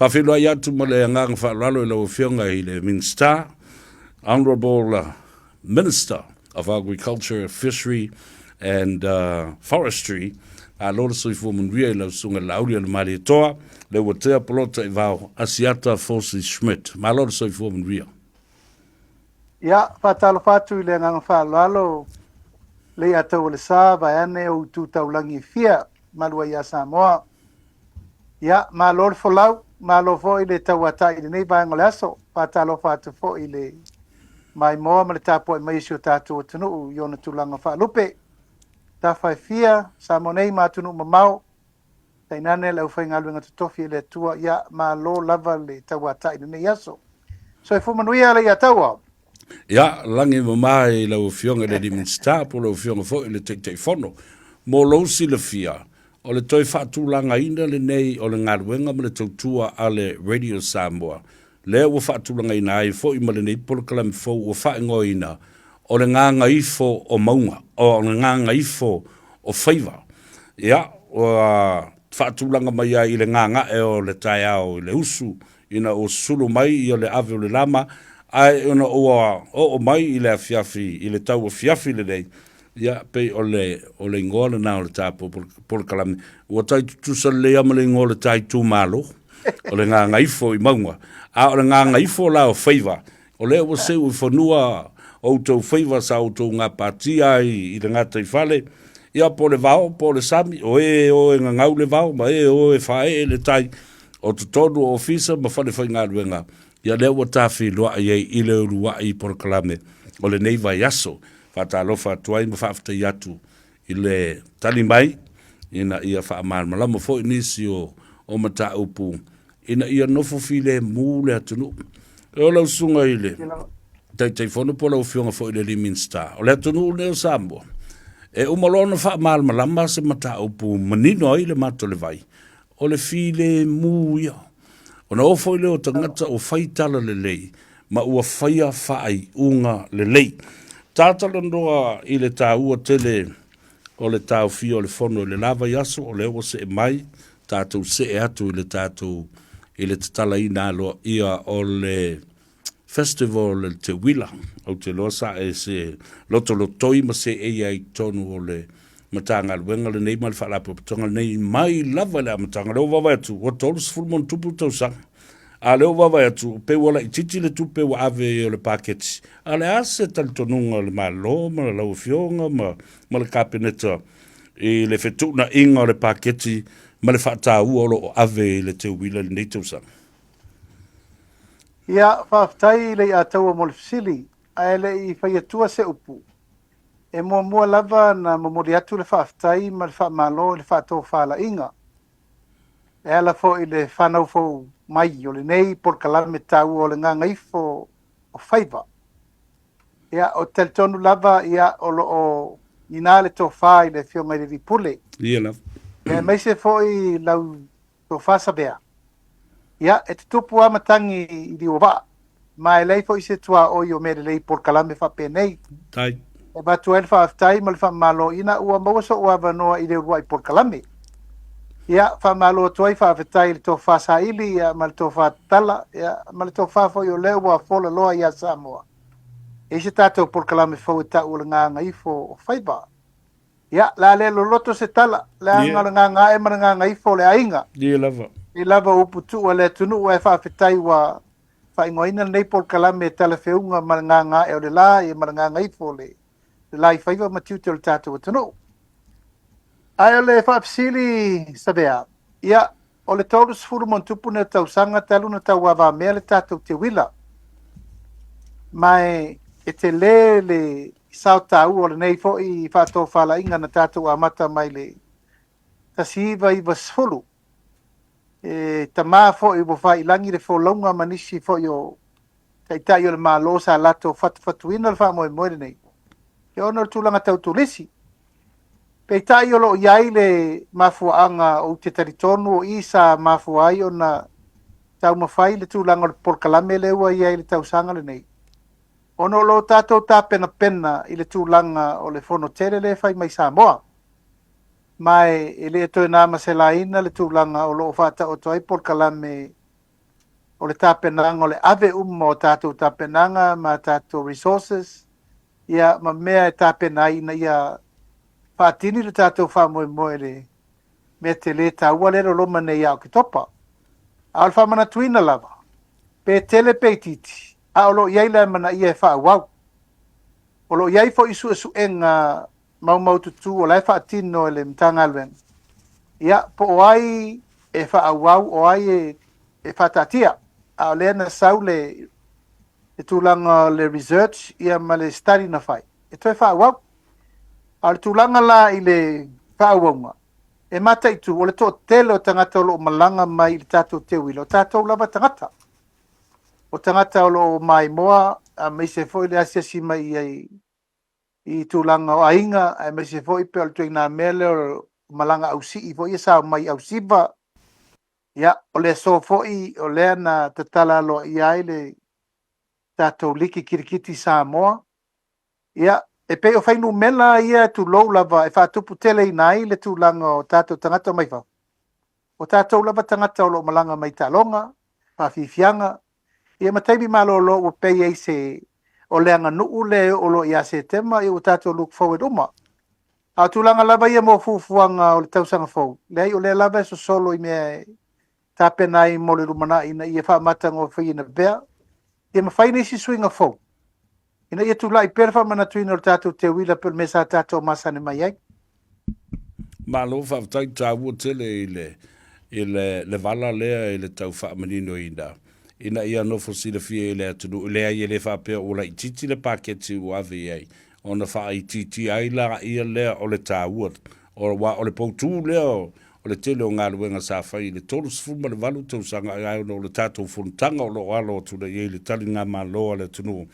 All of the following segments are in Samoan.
Faafeiloai atu ma le agaga faaaloalo i lau Afioga i le Minisita, Honourable Minister of Agriculture, Fishery and Forestry, malo le soifua manuia i lau Susuga i le Laauli o le Malietoa, Leuatea Polota Ivao Asiata Fosi Schmidt. Malo le soifua manuia. Ia, faatalofa atu i le agaga faaaloalo Leiataulesa vaeane ou itu taulagi e fia malu ai ia Samoa. Ia, malo le folau, malo foi le tauatai i lenei vaega o le aso. Faatalofa atu foi i le maimoa ma le tapuai mai a si o tatou atunuu i ona tulaga faalupe. Tafa e fia, Samoa nei ma atunuu mamao, tainane le aufaigaluega totofi e le Atua, ia malo lava le tauatai i lenei aso. Soifua manuia Leiataua. Ia, lagi mama i lau Afioga i le Minisita po o lau Afioga foi i le Taitaifono. Mo lou silafia, o le toe faatulagaina lenei o le galuega ma le tautua a le Radio Samoa, lea ua faatulagaina ai foi ma lenei polokalame fou ua faaigoaina o le Gagaifo o Mauga, o le Gagaifo o Faiva. Ia, ua faatulaga mai ai i le gagae o le taeao i le usu ina ua sulu mai ia le ave o le lama, ae ona ua oo mai i le afiafi, i le tauafiafi lenei, ia, pei o le, o le igoa lena o le tatou polokalame. Ua tai tutusa lelei lava ma le igoa o le ta itumalo, o le Gagaifo i Mauga. A o le Gagaifo la o Faiva, o lea ua seu i fanua outou faiva sa outou gapatia ai i le gataifale, ia po o le vao po o le sami, o e o e gagau le vao ma e o e faaee le tai, o totonu o ofisa ma falefaigaluega, ia lea ua tafeiloai ai i le uluai polokalame o lenei vaiaso. Faatalofa atu ai ma faafetai atu i le tali mai ina ia faamalamalama foi nisi o o mataupu ina ia nofo filemu le atunuu. E o lau susuga i le Taitaifono po o lau Afioga foi i le alii Minisita, o le atunuu lenei o Samoa, e uma loa ona faamalamalama se mataupu manino ai le mato o le vai, o le filemu ia. Ona oo foi lea o tagata ua fai tala lelei ma ua faia faaiuga lelei. Tatalanoa i le taua tele o le taofia o le fono i le la vaiaso, o lea ua see mai, tatou see atu i le tatou i le tatalaina aloaia o le festival o le Teuila. Ou te iloa sa e se lotolotoi ma seei ai i totonu o le Matagaluega lenei ma le Faalapotopotoga lenei mai lava i le amataga. O lea ua vaavaai atu ua 30+ tausaga. A o lea ua vaavaai atu pei ua laitiiti le tupe ua ave o le paketi. A o le a se talitonuga o le Malo ma lau Afioga ma, ma le Kapeneta i le fetuunaiga o le paketi ma le faataua o lo o ave i le teuila i lenei tausaga? Ia, faafetai Leiataua mo le fesili, ae le i fai atua se upu, e muamua lava na momoli atu le faafetai ma le faamalo i le faatofalaiga e ala foi i le fanau fou mai o lenei polokalame taua o le Gagaifo o Faiva. Ia, ou te talitonu lava, ia, o lo o i ina le tofa i le Afioga i le Alii Pule. Ia lava. Ia, aemaise foi lau tofa Savea. Ia, e tutupu lava matagi i liuavaa, ma e leai foi se tuaoi o mea lelei i polokalame faapenei. Tai. E avatu ai le faafetai ma le faamalo ina ua maua so'u avanoa i le uluai polokalame. Ia, faamalo atu ai, faafetai i le tofa saili ia, ma le tofa tatala, ia, ma le tofa foi o lea ua fola loa ia Samoa. E i se tatou polokalame fou e ta'u o le Gagaifo o Faiva. Ia, le a le loloto se tala, leaga yeah. o le gagaae ma le gagaifo o le aiga. Ia lava. I lava upu tuu a le atunuu ae faafetai ua faaigoaina lenei polokalame e talafeuga ma le gagaae o le la ia ma le gagaifo o le, le la i faiva ma tiute o le tatou atunuu. Ae o le faafesili Savea, ia, o le 30 ma nei tausaga talu na tauavamea le tatou teuila. Ma e, e tele le sao taua o lenei foi faatofalaiga na tatou amata mai le 1990. E tamā foi ua faiilagi le folauga ma nisi foi o taitai o le Malo sa latou fatufatuina le faamoemoe lenei, ia ona o le tulaga tau turisi. Peitai o lo o i ai le mafuaaga ou te talitonu o i sa mafua ai ona taumafai le tulaga o le polokalame lea ua i ai i le tausaga lenei, ona o lo o tatou tapenapena i le tulaga o le fono tele lea e fai mai Samoa. Ma e le toe na ma se laina le tulaga o lo o faataoto ai polokalame O le tapenaga o le ave uma o tatou tapenaga ma tatou resources, ia, ma mea e tapena ai ina ia faatini le tatou faamoemoe i le mea tele taua lea e loloma nei ia Oketopa. A o le faamanatuina lava, pe tele pe itiiti, a o lo o i ai le amanaia e faaauau. O lo o i ai foi suesuega maumaututu o la e faatino e le Matagaluega, ia, po o ai e faaauau, o ai e, e faataatia. A o lea na sau le, le tulaga o le research ia ma le study na fai, e toe faaauau. A o le tulaga la i le faaauauga, e mataitu o le toatele o tagata o lo o malaga mai i le tatou teuila, o tatou lava tagata. O tagata o lo o maimoa, aemaise foi le asiasi mai i ai i tulaga o aiga, aemaise foi pei o le ituaiga mea lea o malaga ausii foi ia sa omai i Ausiva. Ia, o le aso foi o lea na tatala aloaia ai le tatou liki kirikiti Samoa. Ia, e pei o fuainumera ia tulou lava e faatuputeleina ai le tulaga o tatou tagata mai fafo. O tatou lava tagata o lo o malaga mai taaloga, faafiafiaga, ia ma taimi malolo ua pei ai se o le aganuu lea e oo loa ia Setema, ia ua tatou look forward uma. A o tulaga lava ia mo fuafuaga o le tausaga fou, leai o lea lava e sosolo i mea e tapena ai mo le lumanai ina ia faamatagofieina pea, ia ma fai nisi suiga fou ina ia tulai pea le faamanatuina o le tatou teuila pei o le mea sa tatou masani mai ai. Malo faafetai taua tele i le i le le vala lea i le tau faamaninoina ina ia nofo silafia i le atunuu. Leai e le faapea ua laitiiti le paketi ua ave i ai ona faaitiitia ai laia lea o le taua aua o le poutu lea o le tele o galuega sa fai i le 38 tausaga ae ona o le tatou fonotaga o lo o alo atu nei i ai le taligamalo a le atunuu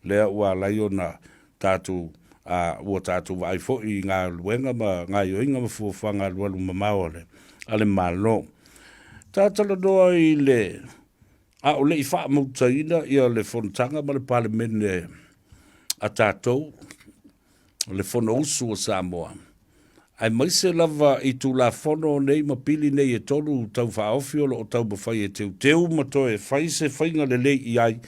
lea ua ala ai ona tatou ua tatou vaai foi i galuega ma gaoioiga ma fuafuaga alualu mamao a le Malo. Talatalanoa i le a o le i faamautaina ia le fonotaga ma le Palemene a tatou, le Fonousu a Samoa, aemaise lava i Tulafono nei ma pili nei e tolu tau faaofi o lo o taumafai e teuteu ma toe fai se faiga lelei i ai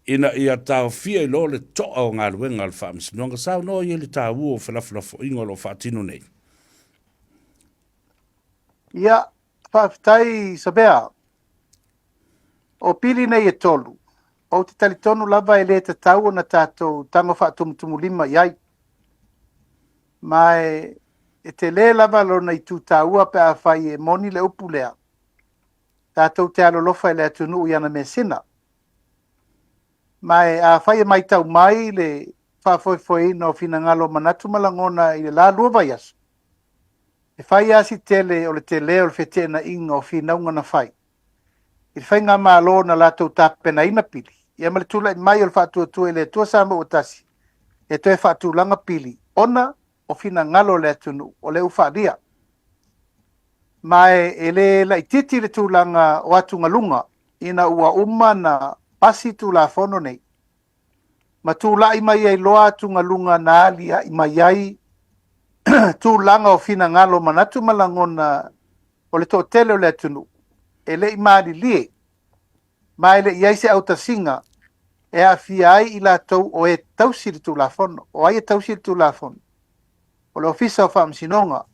ina ia taofia ai loa le toa o galuega a le Faamasinoga. Saunoa i ai le taua o felafolafoaiga o lo o faatino nei. Ia, faafetai Savea. O pili nei e tolu, ou te talitonu lava e le tatau ona tatou tago faatumutumulima i ai. Ma e, e tele lava lona itu taua pe afai e moni le upu lea. Tatou te alolofa i le atunuu i ana measina. Ma e afai e matau mai le faafoefoeina o finagalo o manatu ma lagona i le la lua vaiaso, e fai lava si tele o le tele o le feteenaiga o finauga na fai i le faigamalo na latou tapenaina pili, ia ma le tulai mai o le Faatuatua i le Atua Samoa ua Tasi e toe faatulaga pili ona o finagalo o le atunuu o lea ua faaalia. Ma e le laitiiti le tulaga o atugaluga ina ua uma na pasi Tulafono nei ma tulai mai ai loa atugaluga na aliae mai ai tulaga o finagalo, manatu ma lagona o le toatele o le atunuu e le i malilie ma e le i i ai se autasiga e aafia ai i latou o e tausi le Tulafono. O ai e tausi le Tulafono? O le Ofisa o Faamasinoga,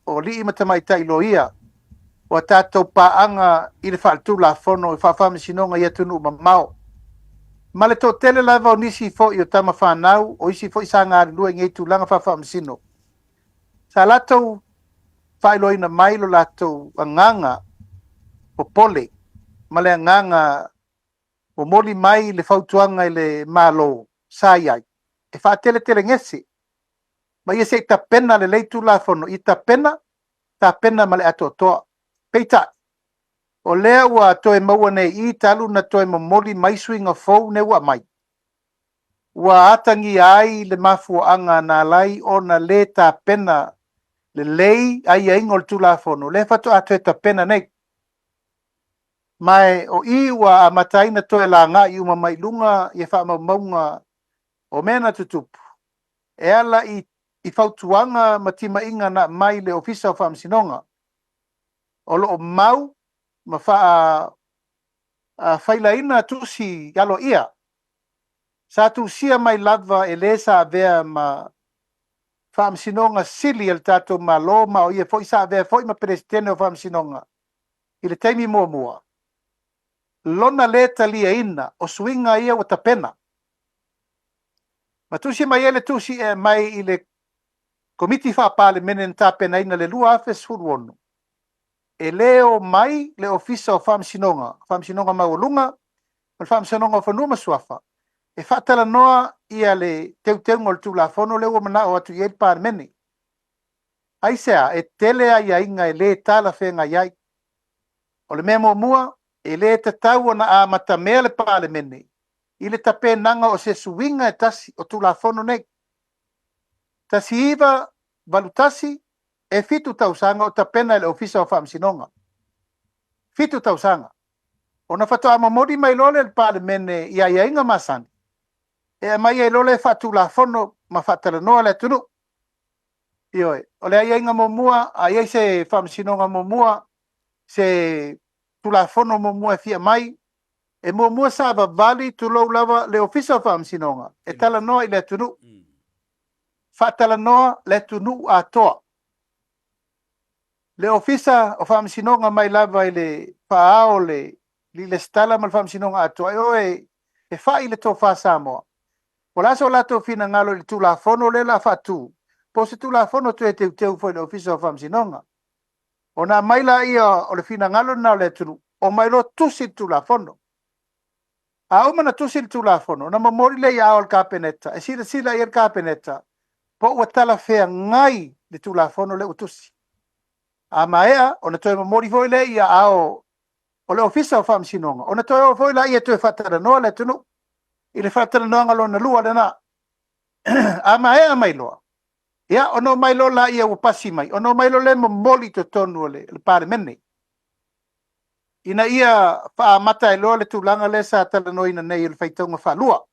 o alii ma tamaitai loia, o a tatou paaga i le faaletulafono i faafaamasinoga i atunuu mamao, ma le toatele lava o nisi foi o tama fanau, o isi foi sa galulue i nei tulaga faafaamasino, sa latou faailoaina mai lo latou agaga popole ma le agaga momoli mai le fautuaga i le Malo sa i ai e faateletelegese ma ia se i tapena lelei Tulafono, ia tapena, tapena ma le atoatoa. Peitai, o lea ua toe maua nei i talu na toe momoli mai suiga fou nei ua aumai, ua atagia ai le mafuaaga na ala ai ona lē tapena lelei aiaiga o le Tulafono, lea faatoa toe tapena nei. Ma e o i ua amata ai na toe lagai uma mai luga ia faamaumauga o mea na tutupu e ala i i fautuaga ma timaiga na aumai le Ofisa o Faamasinoga o lo o mau ma faa Failaina tusi aloaia sa tusia mai lava e le sa avea ma Faamasinoga Sili a le tatou Malo ma o ia foi sa avea foi ma Peresetene o Faamasinoga i le taimi muamua, lona lē taliaina o suiga ia ua tapena. Ma tusi mai ai le tusi e aumai i le Komiti Faa-Palemene na tapenaina i le 2016, e lē o mai le Ofisa o Faamasinoga, Faamasinoga Maualuga ma le Faamasinoga o Fanua ma Suafa e faatalanoa ia le teuteuga o le Tulafono lea ua manao atu i ai le Palemene. Aisea? E tele aiaiga e lē talafeagai ai. O le mea muamua, e lē tatau ona amatamea le Palemene i le tapenaga o se suiga e tasi o Tulafono nei. 1981, e fitu tausaga o tapena e le Ofisa o Faamasinoga. Fitu tausaga. Ona faatoa momoli mai loa lea i le Palemene i aiaiga masani, e aumai ai loa lea e faatulafono ma faatalanoa le atunuu. Ioe, o le aiaiga muamua, a i ai se faamasinoga muamua, se Tulafono muamua e fia aumai, e muamua savavali, tulou lava, le Ofisa o Faamasinoga e talanoa i le atunuu. Faatalanoa le atunuu atoa. Le Ofisa o Faamasinoga mai lava i le faa-ao o le Lesitala ma le Faamasinoga atoa e o e fai le tofa Samoa. Po o le a so latou finagalo i le Tulafono lea o le a faatu, po o se Tulafono toe teuteu foi i le Ofisa o Faamasinoga. Ona aumai laia o le finagalo lena o le atunuu, omai loa tusi le Tulafono. A uma ona tusi le Tulafono, ona momoli lea i aao o le Kapeneta, e silasila i ai le Kapeneta po ua talafeagai le Tulafono lea ua tusi. A maea, ona toe momoli foi lea i aao o le Ofisa o Faamasinoga, ona toe o foi laia e toe faatalanoa le atunuu i le faatalanoaga lona lua lena. A maea mai loa, ia, ona omai loa laia ua pasi mai, ona omai loa lea momoli i totonu o le Palemene, ina ia faaamata ai loa le tulaga lea sa talanoaina nei o le faitauga faalua.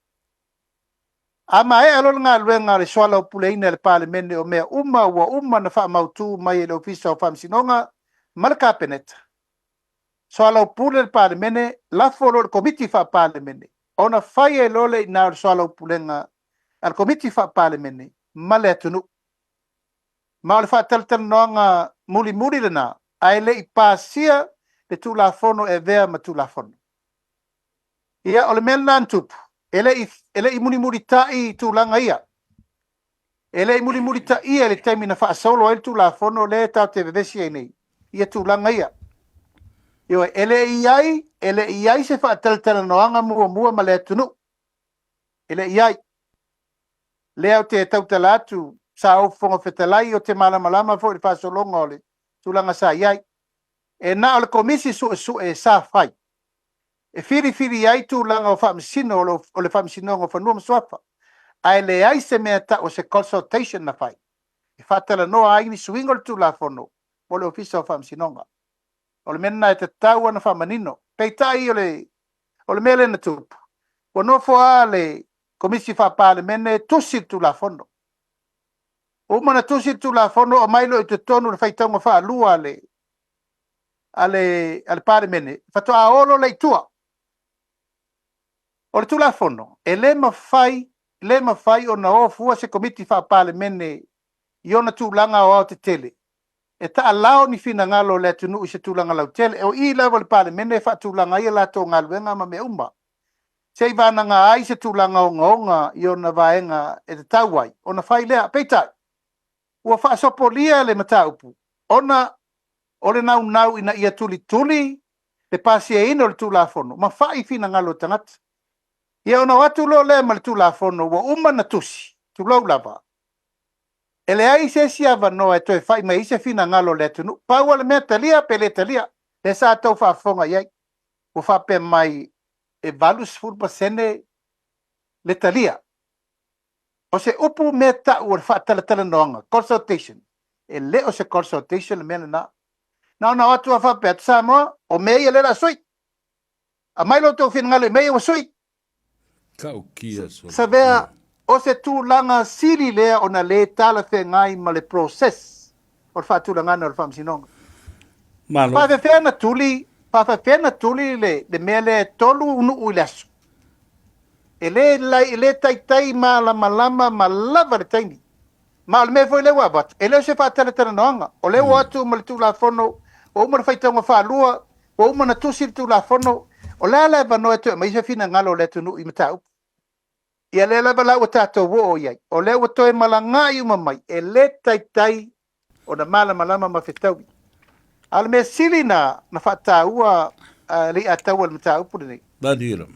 A maea loa le galuega a le soalaupuleina e le Palemene o mea uma ua uma ona faamautu mai e le Ofisa o Faamasinoga ma le Kapeneta, soalaupule le Palemene, lafo loa i le Komiti Faa-Palemene, ona fai ai loa lea i ina o le soalaupulega a le Komiti Faa-Palemene ma le atunuu. Ma o le faatalatalanoaga mulimuli lena, ae le i pasia le Tulafono e avea ma Tulafono. Ia, o le mea lena na tupu, e le i, e le i mulimulitai tulaga ia. E le i mulimulitaia i le taimi na faasolo ai le Tulafono lea tatou te vevesi ai nei, ia tulaga ia. Ioe, e le i ai, e le i ai se faatalatalanoaga muamua ma le atunuu. E le i ai. Lea ou te tautala atu, sa ou Fofoga Fetalai, ou te malamalama foi i le faasologa o le tulaga sa i ai. E na o le Komisi Suesue sa fai e filifili ai tulaga o faamasino o le Faamasinoga o Fanua ma Suafa, ae leai se mea tau o se consultation na fai e faatalanoa ai ni suiga o le Tulafono mo le Ofisa o Faamasinoga. O le mea lena e tatau ona faamanino. Peitai o le, o le mea lea na tupu, ua nofo lava le Komisi Faa-Palemene tusi le Tulafono. Ua uma ona tusi le Tulafono, aumai loa i totonu le faitauga faalua a le, a le, a le Palemene, faatoa o loa lea i tua. O le Tulafono, e le mafai, le mafai ona o fua se Komiti Faa-Palemene i ona tulaga aoaotetele e taalao ni finagalo o le atunuu i se tulaga lautele. O i lava le Palemene e faatulaga ai a latou galuega ma mea uma, seivagana ai se tulaga ogaoga i ona vaega e tatau ai ona fai lea. Peitai, ua faasopolia le mataupu ona o le naunau ina ia tulituli le pasiaina o le Tulafono ma fai finagalo o tagata. Ia ona o atu loa lea ma le Tulafono ua uma ona tusi, tulou lava, e leai se isi avanoa e toe fai mai ai se finagalo o le atunuu. Pau lava le mea, talia pe le talia. Lea sa outou faafofoga i ai, ua faapea mai e 80% le talia. O se upu mea tau o le faatalatalanoaga, consultation, e le o se consultation le mea lena. Na ona o atu lava faapea atu, Samoa, o mea ia lea o le a sui. Aumai lo outou finagalo i mea ia ua sui. Tautia solo. Savea, o se tulaga sili lea ona le talafeagai ma le process o le faatulagaga o le Faamasinoga. Malo. Faafefea na tuli Faafefea na tuli le, le mea lea e tolu nuu i le aso. E le, e le taitai malamalama ma lava le taimi. Ma o le mea foi lea ua avatu, e le o se faatalatalanoaga. O lea ua atu ma le Tulafono, ua uma le faitauga faalua, ua uma ona tusi le Tulafono. O le a le avanoa e toe aumai se finagalo o le atunuu i mataupu? Ia lea lava la ua tatou oo i ai, o lea ua toe malagai uma mai, e le taitai ona malamalama ma fetaui. A o le mea sili na, na faataua uh, le ataua le mataupu lenei. Malie.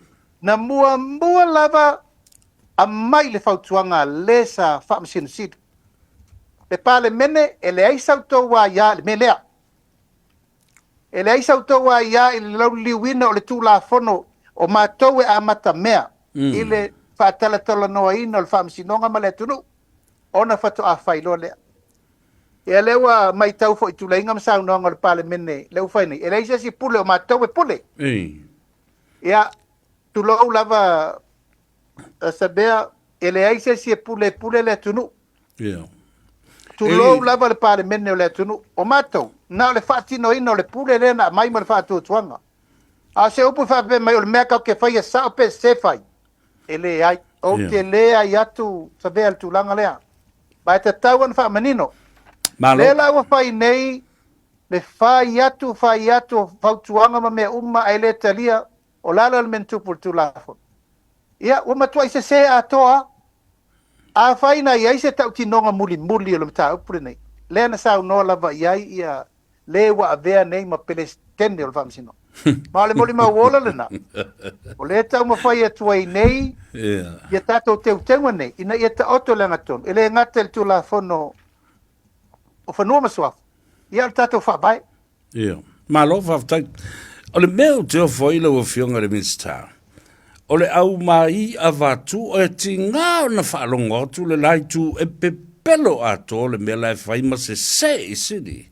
Na muamua lava aumai le fautuaga a le sa Faamasino Sili. Le Palemene, e leai sa outou aia i le mea lea. E leai sa outou aia i le lauliliuina o le Tulafono o matou e amata mea mm. i le faatalatalanoaina o le Faamasinoga ma le atunuu, ona faatoa fai loa lea. Ia lea ua matau foi i tuleiga ma saunoaga o le Palemene lea ua fai nei, e leai se isi pule o matou e pule. Ia, tulou lava Sabea, e leai se isi e pule e pule le atunuu. Yeah. Tulou lava le Palemene o le atunuu. O matou, na o le faatinoina o le pule lea na aumai ma le faatuatuaga. A o se upu e faapea mai o le mea tatou te faia sao pe sese fai, e leai. Ou te leai atu Sabea i le tulaga lea. Ma e tatau ona faamanino. Malo. Lea la ua fai nei le fai atu fai atu o fautuaga ma mea uma ae le talia, o le a la le mea na tupu i le Tulafono? Ia, ua matuai sese atoa. Afai na i ai se tautinoga mulimuli o le mataupu lenei, lea na saunoa lava i ai ia le ua avea nei ma Peresetene o le Faamasinoga. Ma o le molimau ola lena, o lea e taumafai atu ai nei ia tatou teuteuga nei, ina ia taoto i le agatonu, e le gata i le Tulafono o Fanua ma Suafa, ia o le tatou Faavae. Ia. Malo faafetai. O le mea ou te ofo ai lau Afioga i le Minisita, o le aumai avatu e tiga ona faalogo atu le la itu e pepelo atoa le mea la e fai ma sese i sili.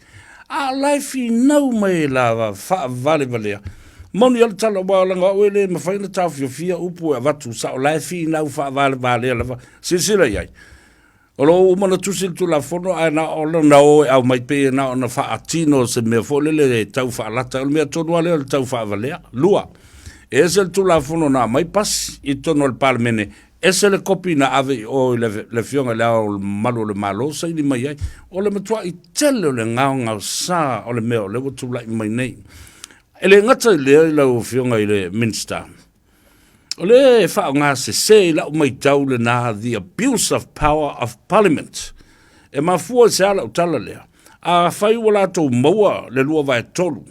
A o la e finau mai e la faavalevalea. Moni lava le tala, aua leaga o au e le mafai ona taofiofia upu e avatu sao, la e finau faavalevalea lava. Silasila i ai. O lo o uma ona tusi le Tulafono ae na o na o e aumai pei e na ona faatino se mea foi lele e tau faalata. O le mea tonu lava lea o le tau faavalea. Lua, e ese le Tulafono na aumai pasi i totonu o le Palemene, ese le kopi na ave i o i le Afioga i Le Ao Mamalu o le Malo saini mai ai. O le matuai tele o le gaogaosa o le mea o lea ua tulai mai nei. E le gata i lea i lau Afioga i le Minisita, O le faaaoga sese i lau matau lena the abuse of power of parliament. E mafua i se a lau tala lea? Afai ua latou maua le 2/3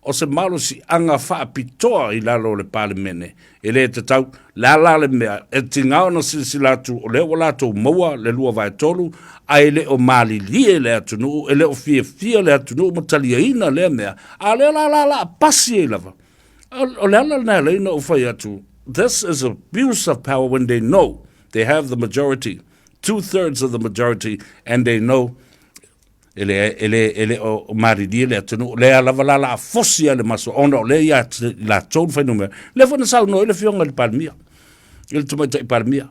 o se malosiaga faapitoa i lalo o le Palemene, e le tatau, le a la le mea e tiga ona silasila atu o lea ua latou maua le 2/3 ae le o malilie le atunuu, e le o fiafia le atunuu ma taliaina lea mea, a o lea la la la pasi ai lava. O le ala lena e ala ai ona ou fai atu, this is abuse of power when they know they have the majority, two-thirds of the majority, and they know e le, e le, e le o malilie le atunuu. Lea lava la la fosi ai le maso, ona o lea ia latou le fuainumera. Lea foi na saunoa ai le Afioga i le Palemia, i le Tamaitai Palemia.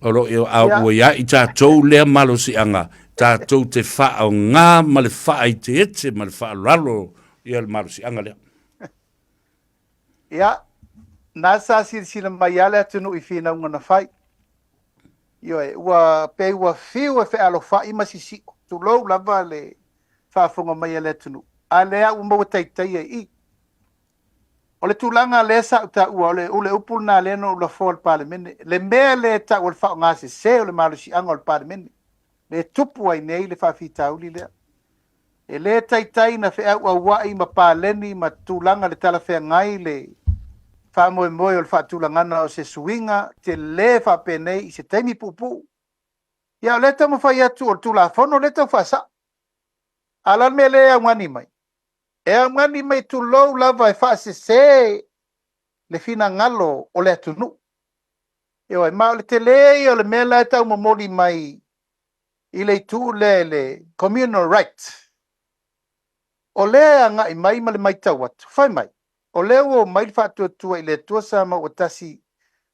O lo o a ua ia i tatou lea malosiaga, tatou te faaaoga ma le faaeteete ma le faaaloalo ia le malosiaga lea. Ia, na sa silasila mai lava le atunuu i finauga na fai. Ioe, ua pei ua fiu e fealofai ma sisio, tulou lava le faafofoga mai a le atunuu, a lea ua maua taitaia i i. O le tulaga lea sa ou taua, o le, o le upu lena lea na ou lafoa i le Palemene, le mea lea e tau o le faaaoga sese o le malosiaga o le Palemene, lea e tupu ai nei le faafitauli lea. E le taitai na feauaua'i ma paleni ma tulaga le talafeagai le faamoemoe o le faatulagana o se suiga tele faapenei i se taimi puupuu. Ia o lea e taumafai atu o le Tulafono lea e tau faasa'o. A o le a le mea lea e augani mai? E augani mai tulou lava e faasese le finagalo o le atunuu. Ioe, ma o le tele ia o le mea la e tau momoli mai i le itu lea i le communal right. O lea e agai mai ma le matau atu, fai mai, o lea ua omai le Faatuatua i le Atua Samoa ua Tasi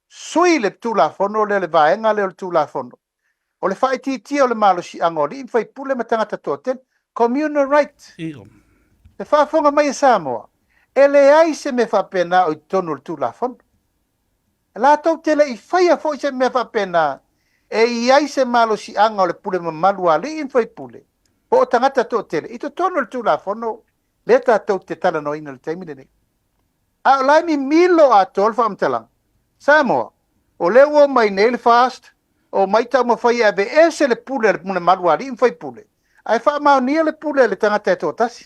sui le Tulafono lea, le vaega lea o le Tulafono, o le faaitiitia o le malosiaga o alii ma faipule ma tagata toatele, communal right. Le faafofoga mai a Samoa, E leai se mea faapena o i totonu o le Tulafono. Latou te le i faia foi se mea faapena e i ai se malosiaga o le pule mamalu a alii ma faipule po o tagata toatele i totonu o le Tulafono lea tatou te talanoaina i le taimi lenei. A o la e mimilo atoa le faamatalaga. Samoa, o lea ua omai nei le FAST, omai taumafai e aveese le pule a le mamalu a alii ma faipule, ae faamaonia le pule a le tagata e toatasi.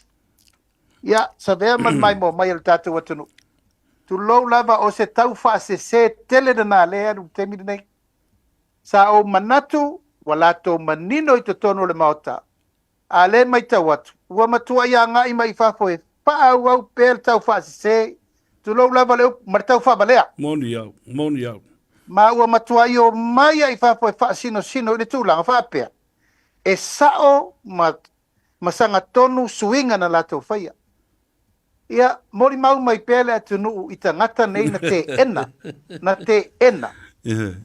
Ia, savea ma le maimoa mai a le tatou atunuu. Tulou lava o se taufaasese tele lena lea e alu i le taimi lenei. Sa ou manatu ua latou manino i totonu o le Maota, a lea e matau atu, ua matuai agai mai i fafo e faaauau pea le taufaasese, tulou lava le upu, ma le taufaavalea. Moni au, moni au. Ma ua matuai omai lava i fafo e faasinosino i le tulaga faapea, e sao ma ma sagatonu suiga na latou faia. Ia, molimau mai pea le atunuu i tagata nei na teena, na teena.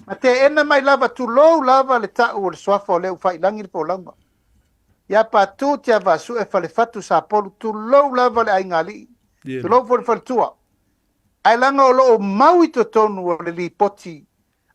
Na teena mai lava, tulou lava le ta'u o le suafa o Leufaiilagi le folauga. Ia Patu Tiavaasue Falefatu Sapolu, tulou lava le aigaalii, tulou foi le faletua. Ae leaga o lo o mau i totonu o le lipoti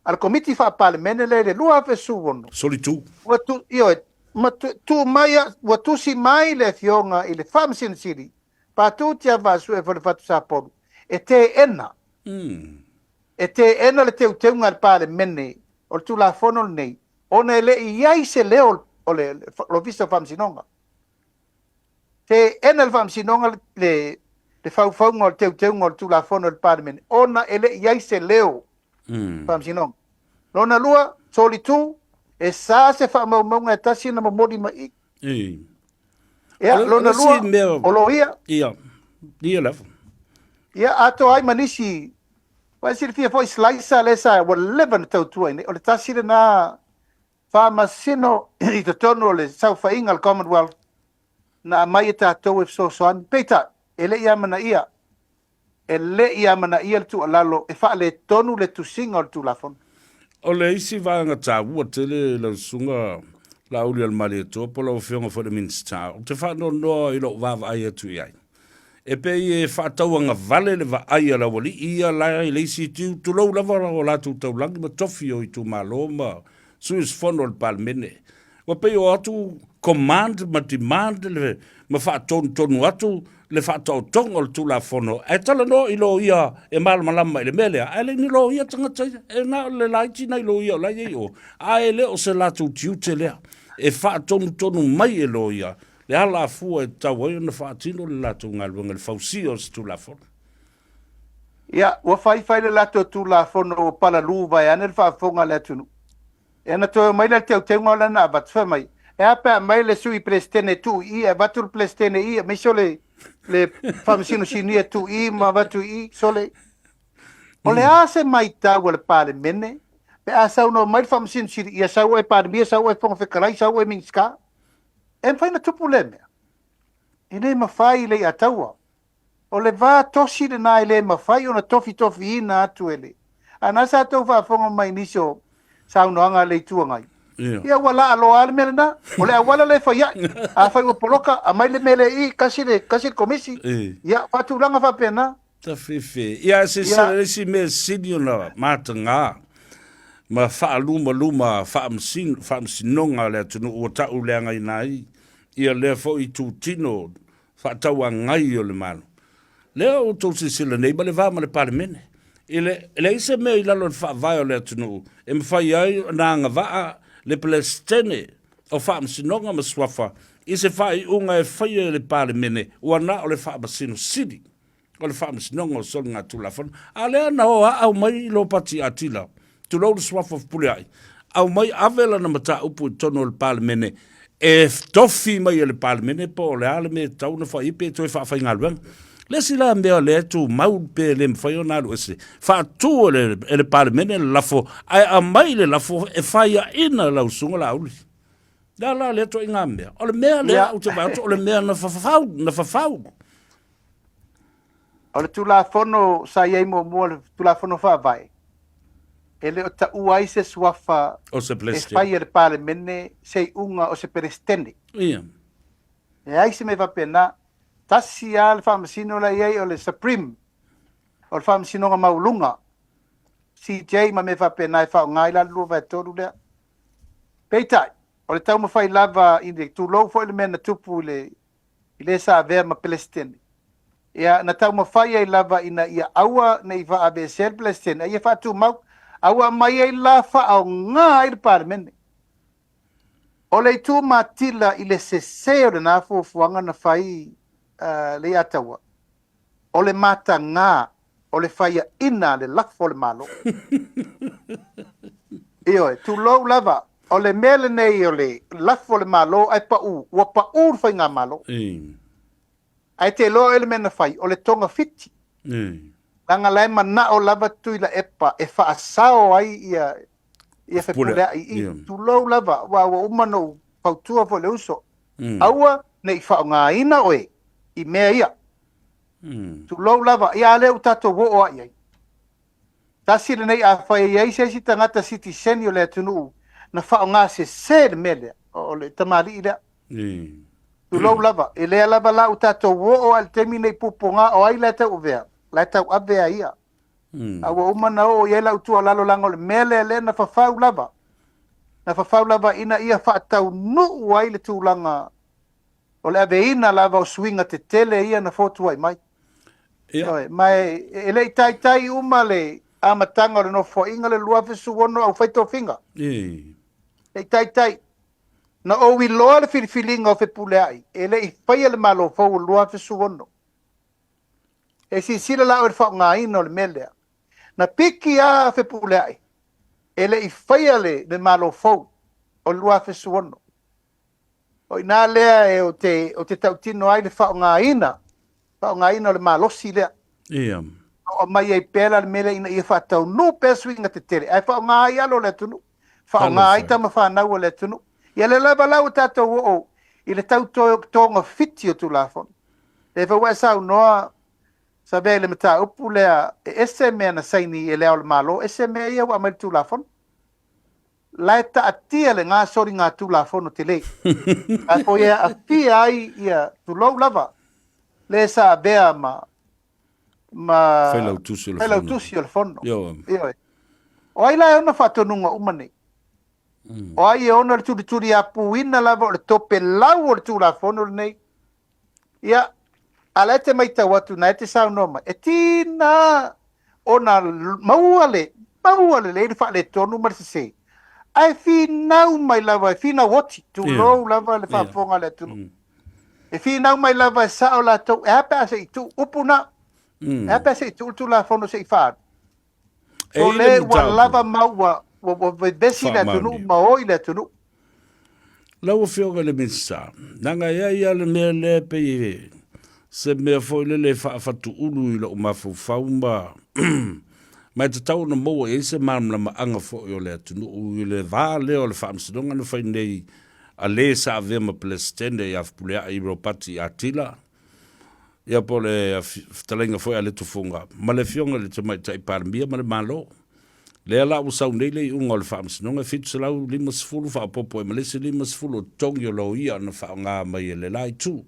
a le Komiti Faa-Palemene lea i le 2016. Solitu. Ua tu, ioe, ma tu, tu mai, ua tusi mai le Afioga i le Faamasino Sili, Patu Tiavaasue Falefatu Sapolu, e teena, e teena le teuteuga a le Palemene o le Tulafono lenei, ona e le i i ai se leo o le Ofisa o Faamasinoga. Teena le Faamasinoga le le faufauga o le teuteuga o le Tulafono i le Palemene, ona e le i i ai se leo Faamasinoga. Lona lua, solitu, e sa se faamaumauga e tasi ona momoli mai i i. Ia, lona lua, o loia. Ia, ia lava. Ia, atoa ai ma nisi, ua e silafia foi Slicer lea sa, ua leva ona tautua i inei. O le tasi lena faamasino i totonu o le saofaiga a le Commonwealth na aumai e tatou e fesoasoani. Peitai, e le i amanaia, e le i amanaia le tuualalo e faaletonu le tusiga o le Tulafono. O le isi vaega taua tele lau Susuga Laaulialemalietoa po o lau Afioga foi i le Minisita, ou te faanoanoa i lou vaavaai atu i ai, e pei e faatauagavale le vaai a le aualii ia la i le isi itu, tulou lava o latou taulagi ma tofi o itumalo ma sui usufono o le Palemene. Ua pei o atu command ma demand le, ma faatonutonu atu le faataotoga o le Tulafono, ae talanoa i loia e malamalama i le mea lea, ae le ni loia tagata ia, e na o le laiti nai loia o la e i ai i o, ae le o se latou tiute lea e faatonutonu mai e loia le alafua e tatau ai ona faatino le latou galuega i le fausia o se Tulafono. Ia, ua faifai le latou Tulafono ua palalū vaeane le faafofoga a le atunuu. Ia ona toe omai lea i le teuteuga o lea na avatu, fai mai, e a pe a aumai le Sui Peresetene e tuu i i, ae avatu le Peresetene i i, aemaise o le, le Faamasino Sinia e tuu i i ma avatu i i, sole. O le a se maitau a le Palemene pe a saunoa mai le Faamasino Sili, ia sau oe Palemia, sau oe Fofoga Fetalai, sau oe Minisita? E mafai ona tupu lea mea? E le mafai i Leiataua. O le va tosi lena e le mafai ona tofitofiina atu e le. A na sa tou faafofoga mai i nisi o saunoaga a le Itu Agai. Ia ua laaloa lava le mea lena. O le auala lea e fai ai. Afai ua poloka, aumai le mea lea i i, kasi le, kasi le komisi. Ia, faatulaga faapena. Tafefe. Ia, se se le isi mea sili ona mataga ma faalumaluma faamasinoga a le atunuu ua tauleagaina ai ia lea foi itutino faatauagai o le Malo. Lea ua outou silasila nei ma le va ma le Palemene. I le leai se mea i lalo o le faavae o le atunuu e mafai ai ona agavaa le Peresetene o Faamasinoga ma Suafa i se faaiuga e faia e le Palemene ua na o le Faamasino Sili o le Faamasinoga o Soligatulafono. A lea na o aau mai i Lopati Atila, tulou le suafa o Fepuleai, aumai ave lana mataupu i totonu o le Palemene e tofi mai e le Palemene po o le a le mea e tatau ona fai pe toe faafaigaluega. Le isi la mea lea e tumau pe le mafai ona alu ese, faatu e le, e le Palemene le lafo, ae aumai le lafo e faiaina lau Susuga Laauli. Le a la lea ituaiga mea? O le mea lea ou te vaai atu o le mea na fafau, na fafau. O le Tulafono sa i ai muamua, le Tulafono Faavae, e le o taua ai se suafa O se e fai e le Palemene se iuga o se Peresetene. Ia. Leai se mea faapena. Tasi lava le Faamasino la e i ai o le Supreme, o le Faamasinoga Maualuga, CJ ma mea faapena e faaaoga ai la le 2/3 lea. Peitai, o le taumafai lava i le tulou foi le mea na tupu i le i le sa avea ma Peresetene. Ia, na taumafai ai lava ina ia aua ne i faaveesea le Peresetene, a ia faatumau, a ua aumai ai la faaaoga ai le Palemene. O le itu matila i le sese o lena fuafuaga na fai uh, Leiataua, o le matagā o le faiaina a le lafo o le Malo. Ioe, tulou lava, o le mea lenei o le lafo o le Malo ae pau, ua pau le Faigamalo. Ae te iloa oe le mea na fai, o le togafiti. Leaga la e manao lava Tuilaepa e faasao ai ia ia Fepuleai i i. Tulou lava, aua ua uma ona ou fautua foi i le uso, aua ne i faaaogaina oe i mea ia. Tulou lava, ia a lea ua tatou oo lava i ai. Tasi lenei afai e i ai se isi tagata sitiseni o le atunuu na faaaoga sese le mea lea, o le tamalii lea. Tulou lava, e lea lava la ua tatou oo lava i le taimi nei pupuga o ai la e tauavea? La e tauave lava ia. A ua uma ona oo i ai lau tuualalo leaga o le mea lea lea na fafau lava, na fafau lava ina ia faataunuu ai le tulaga o le aveina lava o suiga tetele ia na fotuai mai. Ia. Ma e, e le i taitai uma le amataga o le Nofoaiga le 2016 au fai tofiga. E le i taitai. Na ou iloa le filifiliga o Fepuleai, e le i faia le Malo fou o le 2016. E silasila la oe i le faaaogaina o le mea lea. Na piki lava Fepuleai, e le i faia le, le Malo fou o le 2016. O i ina lea e, ou te, ou te tautino ai le faaaogaina, faaaogaina o le malosi lea. Ia. O aumai ai pea la le mea lea ina ia faataunuu pea suiga tetele, ae faaaoga ai alo o le atunuu, faaaoga ai tama fanau a le atunuu. Ia lea lava la ua tatou oo i le tau togafiti o Tulafono. Lea foi ua e saunoa Savea i le mataupu lea, e ese mea na saini e Le Ao o le Malo, ese mea ia ua aumai i le Tulafono. La e taatia lena soligatulafono tele. Ae foi e aafia ai ia, tulou lava, le sa avea ma ma Failautusi o le Fono. Failautusi o le Fono. Ioe. O ai la e ona faatonuga uma nei? O ai e ona le tulituliapuina lava o le topelau o le Tulafono lenei? Ia, a la e te matau atu na e te saunoa mai, e tiga ona maua le, maua lelei le faaletonu ma le sese, ae finau mai lava, e finau oti, tulou lava le faafofoga a le atunuu. E finau mai lava e sao latou, e a pe a se i tuu upu na, e a pe a se i tuu le Tulafono se i faaalu. O le ua lava ma ua, ua, ua vevesi le atunuu ma oi le atunuu. Lau Afioga i le Minisita, leaga e i ai lava le mea lea e pei e se mea foi lele e faafatuulu i lou mafaufau ma ma e tatau ona maua i ai se malamalamaaga foi o le atunuu i le va lea o le faamasinoga na fai nei a le sa avea ma Peresetene ia Fepuleai Ropati Atila, ia po o le fetalaiga foi a Letofoga ma le Afioga i le Tamaitai Palemia ma le Malo. Lea la ua sau nei le iuga o le faamasinoga e 750 faaopoopo ai ma le isi 50 o totogi o loia na faaaoga mai e le la itu.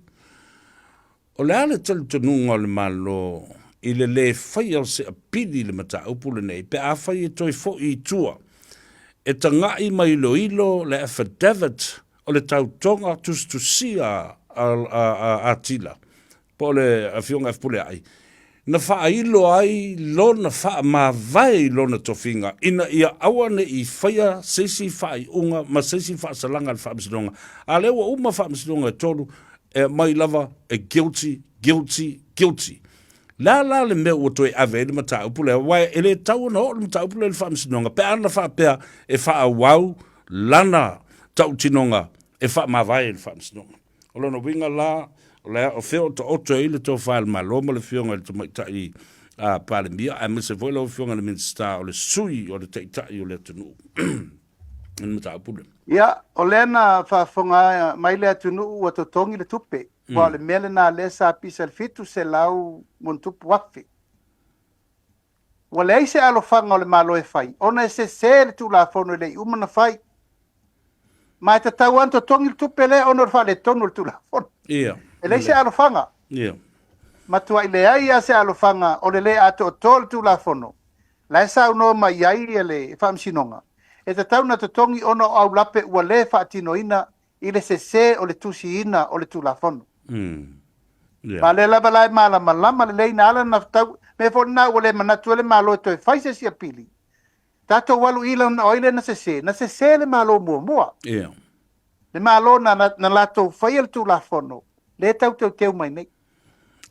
O le a le talitonuga o le Malo i le lē faia o se apili i le mataupu lenei pe afai e toe foi i tua e taga'i ma iloilo le affidavit o le tautoga tusitusia a Atila, po o le Afioga Fepuleai, na faailo ai lona faamavae i lona tofiga ina ia aua ne i faia se isi faaiuga ma se isi faasalaga a le Faamasinoga. A lea ua uma Faamasinoga e tolu, e aumai lava e guilty, guilty, guilty. Le a la le mea ua toe ave ai le mataupu lea? Aua e le tatau ona oo le mataupu lea i le Faamasinoga pe ana faapea e faaauau lana tautinoga e faamavae i le Faamasinoga. O lona uiga la, o le a, o fea o taoto ai le tofa a le Malo ma le Afioga i le Tamaitai Palemia, aemaise foi lau Afioga i le Minisita o le Sui o le Taitai o le atunuu i le mataupu lea. Ia, o lea na faafofoga mai le atunuu ua totogi le tupe, aua o le mea lena lea sa pisa i le 700 ma ona tupu afe. Ua leai se alofaga o le Malo e fai, ona e sese le Tulafono e le i uma ona fai. Ma e tatau lava ona totogi le tupe lea ona o le faaletonu o le Tulafono. Ia. E leai se alofaga. Matuai leai lava se alofaga o le lē atoatoa o le Tulafono la e saunoa mai ai le Faamasinoga, e tatau ona totogi ona o aulape ua lē faatinoina i le sesē o le tusiina o le Tulafono. Ma o lea lava la e malamalama lelei na ala ona tau mea foi lena ua le manatu ai le Malo e toe fai se isi apili, tatou alu i lana o ai lea na sese? Na sese le Malo muamua. Le Malo na, na latou faia le Tulafono lea e tau teuteu mai nei.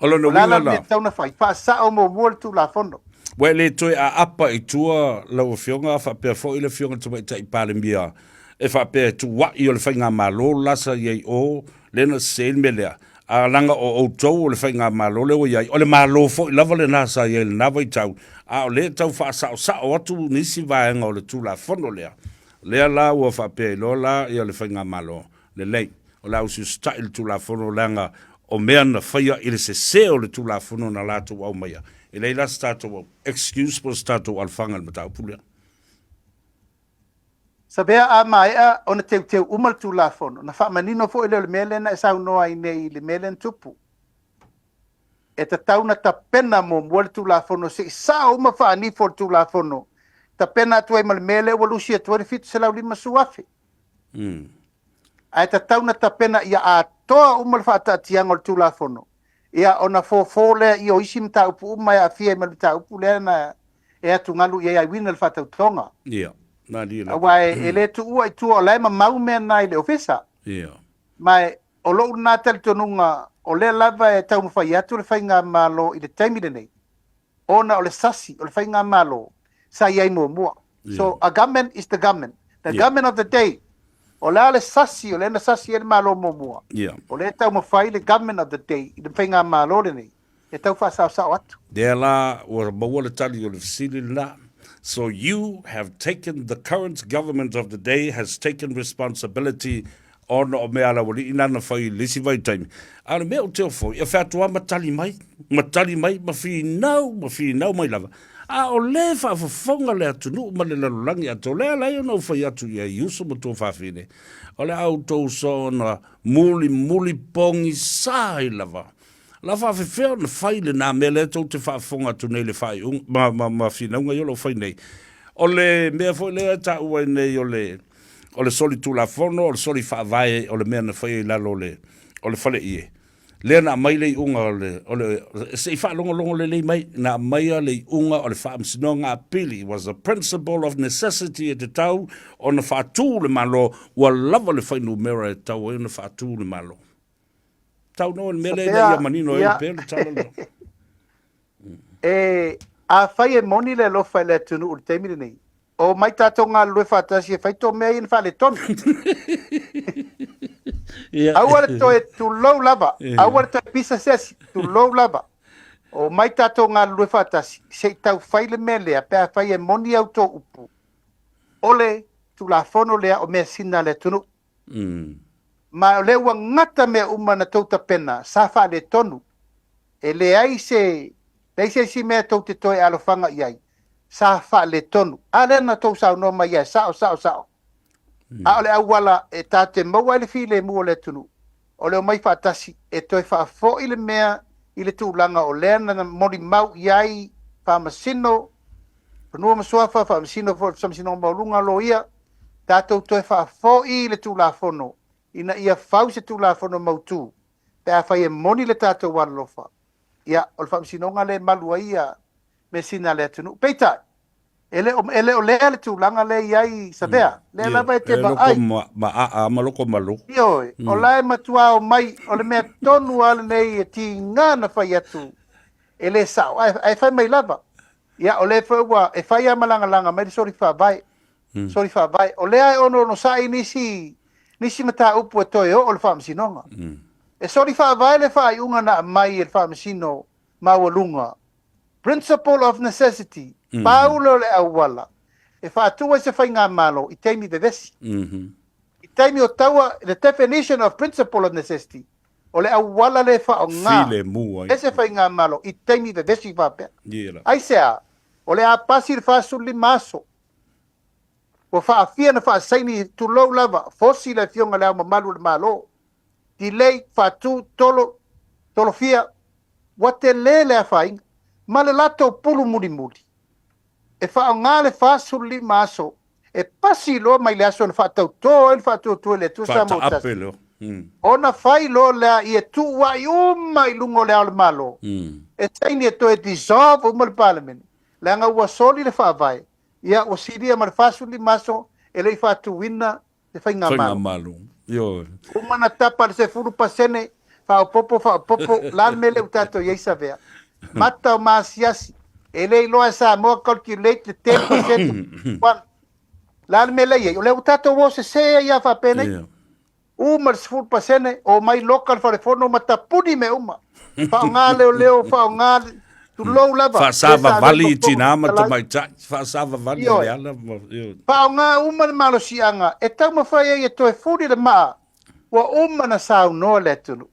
O lona O le a la uiga le mea la, e tatau ona fai? Faasao muamua le Tulafono. Ua e le toe aapa i tua lau Afioga faapea foi le Afioga i le Tamaitai Palemia e faapea e tuua'i o le Faigamalo la sa i ai o lea na sese ai le mea lea. A leaga o outou o le Faigamalo lea ua i ai, o le Malo foi lava lena sa i ai i lena vaitau, a o lea e tau faasaosao atu nisi vaega o le Tulafono lea, lea la ua faapea ai loa la le Faigamalo, lelei, o le a usiusita'i le Tulafono leaga o mea na faia i le sese o le Tulafono na latou aumaia, e leai la se tatou excuse po o se tatou alofaga i le mataupu lea. Savea a maea ona teuteu uma le Tulafono, ona faamanino foi lea o le mea lea na e saunoa ai nei i le mea lea na tupu. E tatau ona tapena muamua le Tulafono se i sao uma faanifo o le Tulafono, tapena atu ai ma le mea lea ua lusi atu ai le $750,000. Ae tatau ona tapena ia atoa uma le faataatiaga o le Tulafono, ia ona fofo lea i o isi mataupu uma e aafia ai ma le mataupu lea na e atugalu i ai ai uiga i le faatautoga. Ia, malie lava. Aua e le tuua i tua o la e mamau mea na i le Ofisa. Ma o lou lena talitonuga o lea lava e taumafai atu le Faigamalo i le taimi lenei, ona o le sasi o le Faigamalo sa i ai muamua. So a government is the government. The government of the day. O le a le sasi o lea na sasi ai le Malo muamua. O lea e taumafai le government of the day i le Faigamalo lenei e tau faasaosao atu. Lea la ua maua le tali o le fesili lena. So you have taken the current government of the day has taken responsibility ona o mea a le aualii na na fai i le isi vaitaimi. A o le mea ou te ofo ai, e fai atu lava ma tali mai, ma tali mai, ma finau, ma finau mai lava. A o lea e faafofoga le atunuu ma le lalolagi atoa. O lea e ala ai ona ou fai atu i ai uso ma tuafafine, o le a outou soona mulimuli pogisa ai lava. O le a faafefea ona fai lena mea lea tou te faafofoga atu nei i le faaiuga ma, ma, ma finauga ia o lo o fai nei. O le mea foi lea e taua ai nei o le, o le soli tulafono, o le soli faavae o le mea na faia i lalo o le, o le faleie, lea na aumai le iuga o le, o le, se i faalogologo lelei mai, na aumaia le iuga o le Faamasinoga Apili, was a principle of necessity e tatau ona faatu le Malo, ua lava le fuainumera e tatau ai ona faatu le Malo. Tau noa le mea lea ina ia manino ai pea le tala lea. E, afai e moni le alofa i le atunuu i le taimi lenei, omai tatou galulue faatasi e fai tō mea ia na faaletonu. Aua le toe tulou lava, aua le toe pisa se asi, tulou lava. Omai tatou galulue faatasi se i tau fai le mea lea pe afai e moni au tō upu, o le Tulafono lea o measina a le atunuu. Ma o lea ua gata mea uma na tou tapena, sa faaletonu. E leai se, leai se isi mea tou te toe alofaga i ai. Sa faaletonu. A lea na tou saunoa mai ai, sao, sao, sao. A o le auala e ta te maua ai le filemu o le atunuu, o le omai faatasi e toe faafoi le mea i le tulaga o lea na molimau i ai Faamasino Fanua ma Suafa, Faamasino foi o le Faamasinoga Maualuga a Loia, tatou toe faafoi le Tulafono ina ia fau se Tulafono mautu pe afai e moni le tatou alolofa, ia, o le Faamasinoga lea e malu ai ia measina a le atunuu. Peitai, e le o, e le o lea le tulaga lea e i ai Savea, lea lava e te E loko vaai. ma, ma aa ma loko malu. Ioe, o la e matua omai, o le mea tonu lava lenei e tiga na fai atu e le sao, ae, ae fai mai lava. Ia, o lea foi ua, e fai lava ma lagalaga mai le soli faavae. Soli faavae. O lea e onoonosa'i nisi, nisi mataupu e toe oo i le Faamasinoga. E soli faavae le faaiuga na aumai e le Faamasino Maualuga, Principle of Necessity, pau lea o le auala e faatu ai se faigamalo i taimi vevesi. I taimi o taua, the definition of principle of necessity, o le auala lea e faaaoga e se faigamalo i taimi vevesi faapea. Aisea? O le a pasi le 45 aso, ua faafia na faasaini, tulou lava, fosi le Afioga i Le Ao Mamalu o le Malo, delay, faatu, tolo, tolofia. Ua tele le afaina ma le latou pulu mulimuli e faaaoga le 45 aso e pasi loa mai le aso na faatauto ai le faatuatua i le Atua Samoa ua Faataape tasi, loa. ona fai loa lea ia tuuai uma i luga o Le Ao o le Malo e saini e toe dissolve uma le Palemene, leaga ua soli le Faavae, ia ua silia ma le 45 aso e le i faatuina le Faigamalo. Faigamalo. Ioe. Uma na tapa le 10%, faaopoopo, faaopoopo, la le mea lea ua tatou i ai Savea. Mata o maasiasi, e le iloa e Samoa calculate le 10%, one. La le mea lea i ai, o lea ua tatou o sese ai lava faapenei. Uma le 10%, omai loka le falefono ma tapuni mea uma. Faaaoga leoleo, faaaoga, tulou lava. Faasavavali i tinā ma tamaitai, faasavavali e Leala ma, ioe. Faaaoga uma le malosiaga e taumafai ai e toe fuli le maa ua uma na saunoa le atunuu.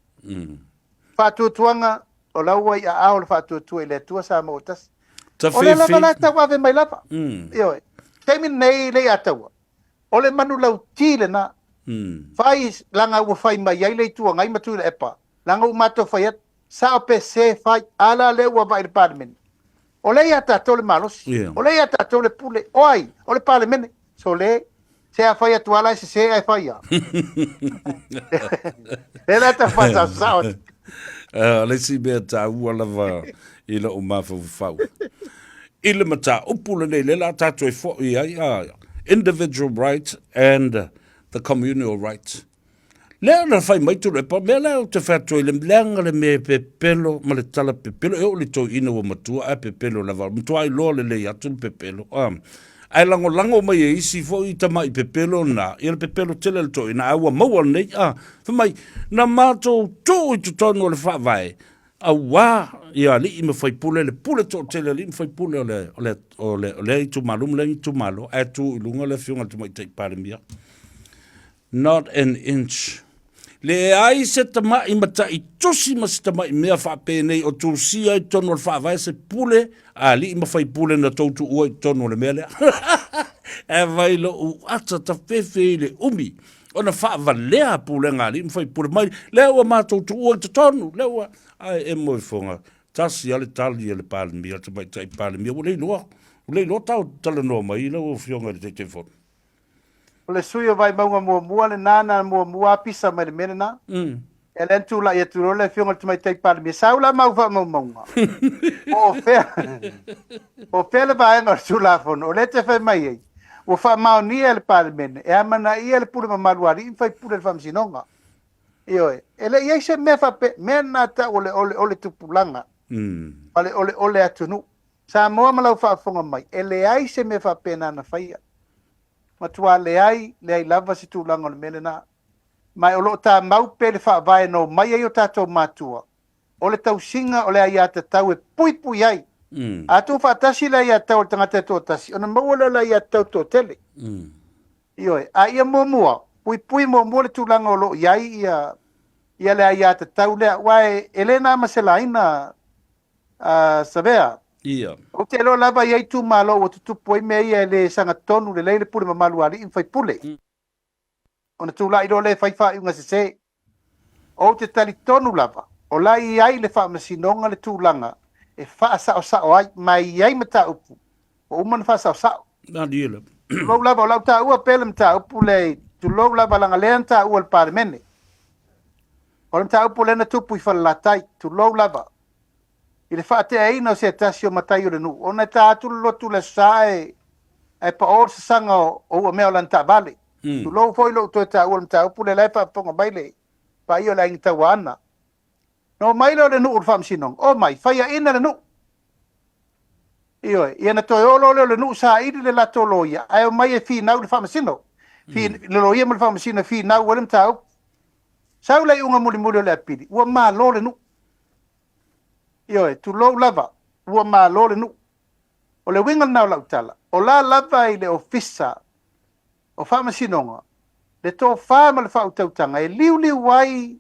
Faatuatuaga, o la ua i aao le faatuatua i le Atua Samoa ua tasi. O lea lava la e tauave mai lava. Ioe. Taimi lenei le ia taua. O le manulauti lena. Fai leaga ua fai mai ai le Itu Agai ma Tuilaepa, leaga ua matou fai atu, sao pe se fai, a la lea ua vaai i le Palemene. O lea ia tatou le malosi, o lea ia tatou le pule, o ai? O le Palemene. Sole, se a fai atu lava la e sese ae fai lava. Lea la e tau faasaosao atu. O le isi mea taua lava i lou mafaufau i le mataupu lenei, lea la a tatou e foi ai, individual rights and the communal rights. Lea na fai mai Tuilaepa, mea lea ou te fai atu ai, leaga le mea e pepelo ma le tala pepelo, e oo i le toeaina ua matua ae pepelo lava, matua iloa lelei atu le pepelo. Ae lagolago mai e isi foi tamai pepelo na, ia le pepelo tele a le toeaina, ae ua maua lenei, fai mai, na matou tuu i totonu o le faavae, Auā ia alii ma faipule, le pule toatele a alii ma faipule o le, o le, o le, o lea itumalo ma lea itumalo, ae tu i luga le afioga i le Tamaitai Palemia. Not an inch. Leai se tama'i mata'i tusi ma se tama'i mea faapenei o tusia i totonu o le faavae se pule a alii ma faipule na tou tuua i totonu o le mea lea. Ae vai lo'u ata tafefe i le umi ona faavalea pulega a alii ma faipule mai lea ua matou tuua i totonu lea ua ae emo i foga tasi lava le tali a le Palemia, le Tamaitai Palemia ua le iloa, ua le iloa tau talanoa mai lau Afioga i le Taitaifono. O le sui o Vaimauga muamua lena na muamua pisa mai le mea lena. E lea na tulai atu loa le Afioga i le Tamaitai Palemia, sau la mau faamaumauga. Po o fea, po o fea le vaega o le Tulafono o lea e te fai mai ai, ua faamaonia e le Palemene e amanaia le pule mamalu a alii ma faipule i le Faamasinoga. Ioe, e le i i ai se mea faapea, mea lena tau o le oleole tupulaga ma le oleole atunuu. Samoa ma lau faafofoga mai, e leai se mea faapena na faia. Matua leai, leai lava se tulaga o le mea lena. Ma o lo o tamau pea le faavae na omai ai o tatou matua, o le tausiga o le aiatatau e puipui ai. A tuufaatasi le aiatatau a le tagata e toatasi, ona maua lea o le aiatatau toatele. Ioe. A ia muamua, puipui muamua le tulaga o lo o i ai ia, ia le aiatatau lea, aua e le na ma se laina Savea. Ia. Ou te iloa lava e i ai itumalo ua tutupu ai mea ia e le sagatonu lelei le pule mamalu a alii ma faipule. Ona tulai loa lea e fai faaiuga sese. Ou te talitonu lava, o la e i ai le Faamasinoga le tulaga e faasaosao ai, ma e i ai mataupu ua uma ona faasaosao. Malie lava. Tulou lava, o lau taua pea le mataupu lea, tulou lava, leaga lea na taua e le Palemene. O le mataupu lea na tupu i Falelatai, tulou lava, i le faateaina o se tasi o matai o le nuu, ona e ta atu le lotu i le Aso Sa ae, ae pao le sasaga o, o uamea o lana taavale. Tulou foi lou toe taua o le mataupu lea, la e faafofoga mai le paia o le Aiga Tauaana. Na omai lea o le nuu i le faamasinoga, omai, faiaina le nuu. Ioe, ia na toe o loa lea o le nuu saili le latou loia, ae omai e finau i le faamasino. Fi, Le loia ma le faamasino e finau ai le mataupu. Sau le iuga mulimuli o le apili, ua malo le nuu. Ioe, tulou lava, ua malo le nuu. O le uiga lena o lau tala, o la lava i le Ofisa o Faamasinoga le tofa ma le faautautaga e liuliu ai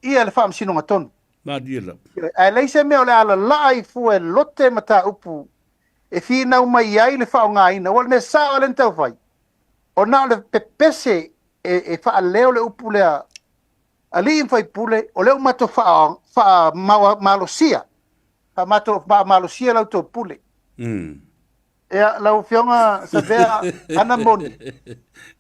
ia le faamasinoga tonu. Malie lava. Ioe, ae leai se mea o le a lalaa i fua e lote mataupu e finau mai ai le faaaogaina, aua o le mea sao lava lea na tau fai, o na o le pepese e faaleo le upu lea. Alii ma faipule, o lea ua matou faamalosia, faamalosia la outou pule. Ia, lau Afioga Savea, ana moni,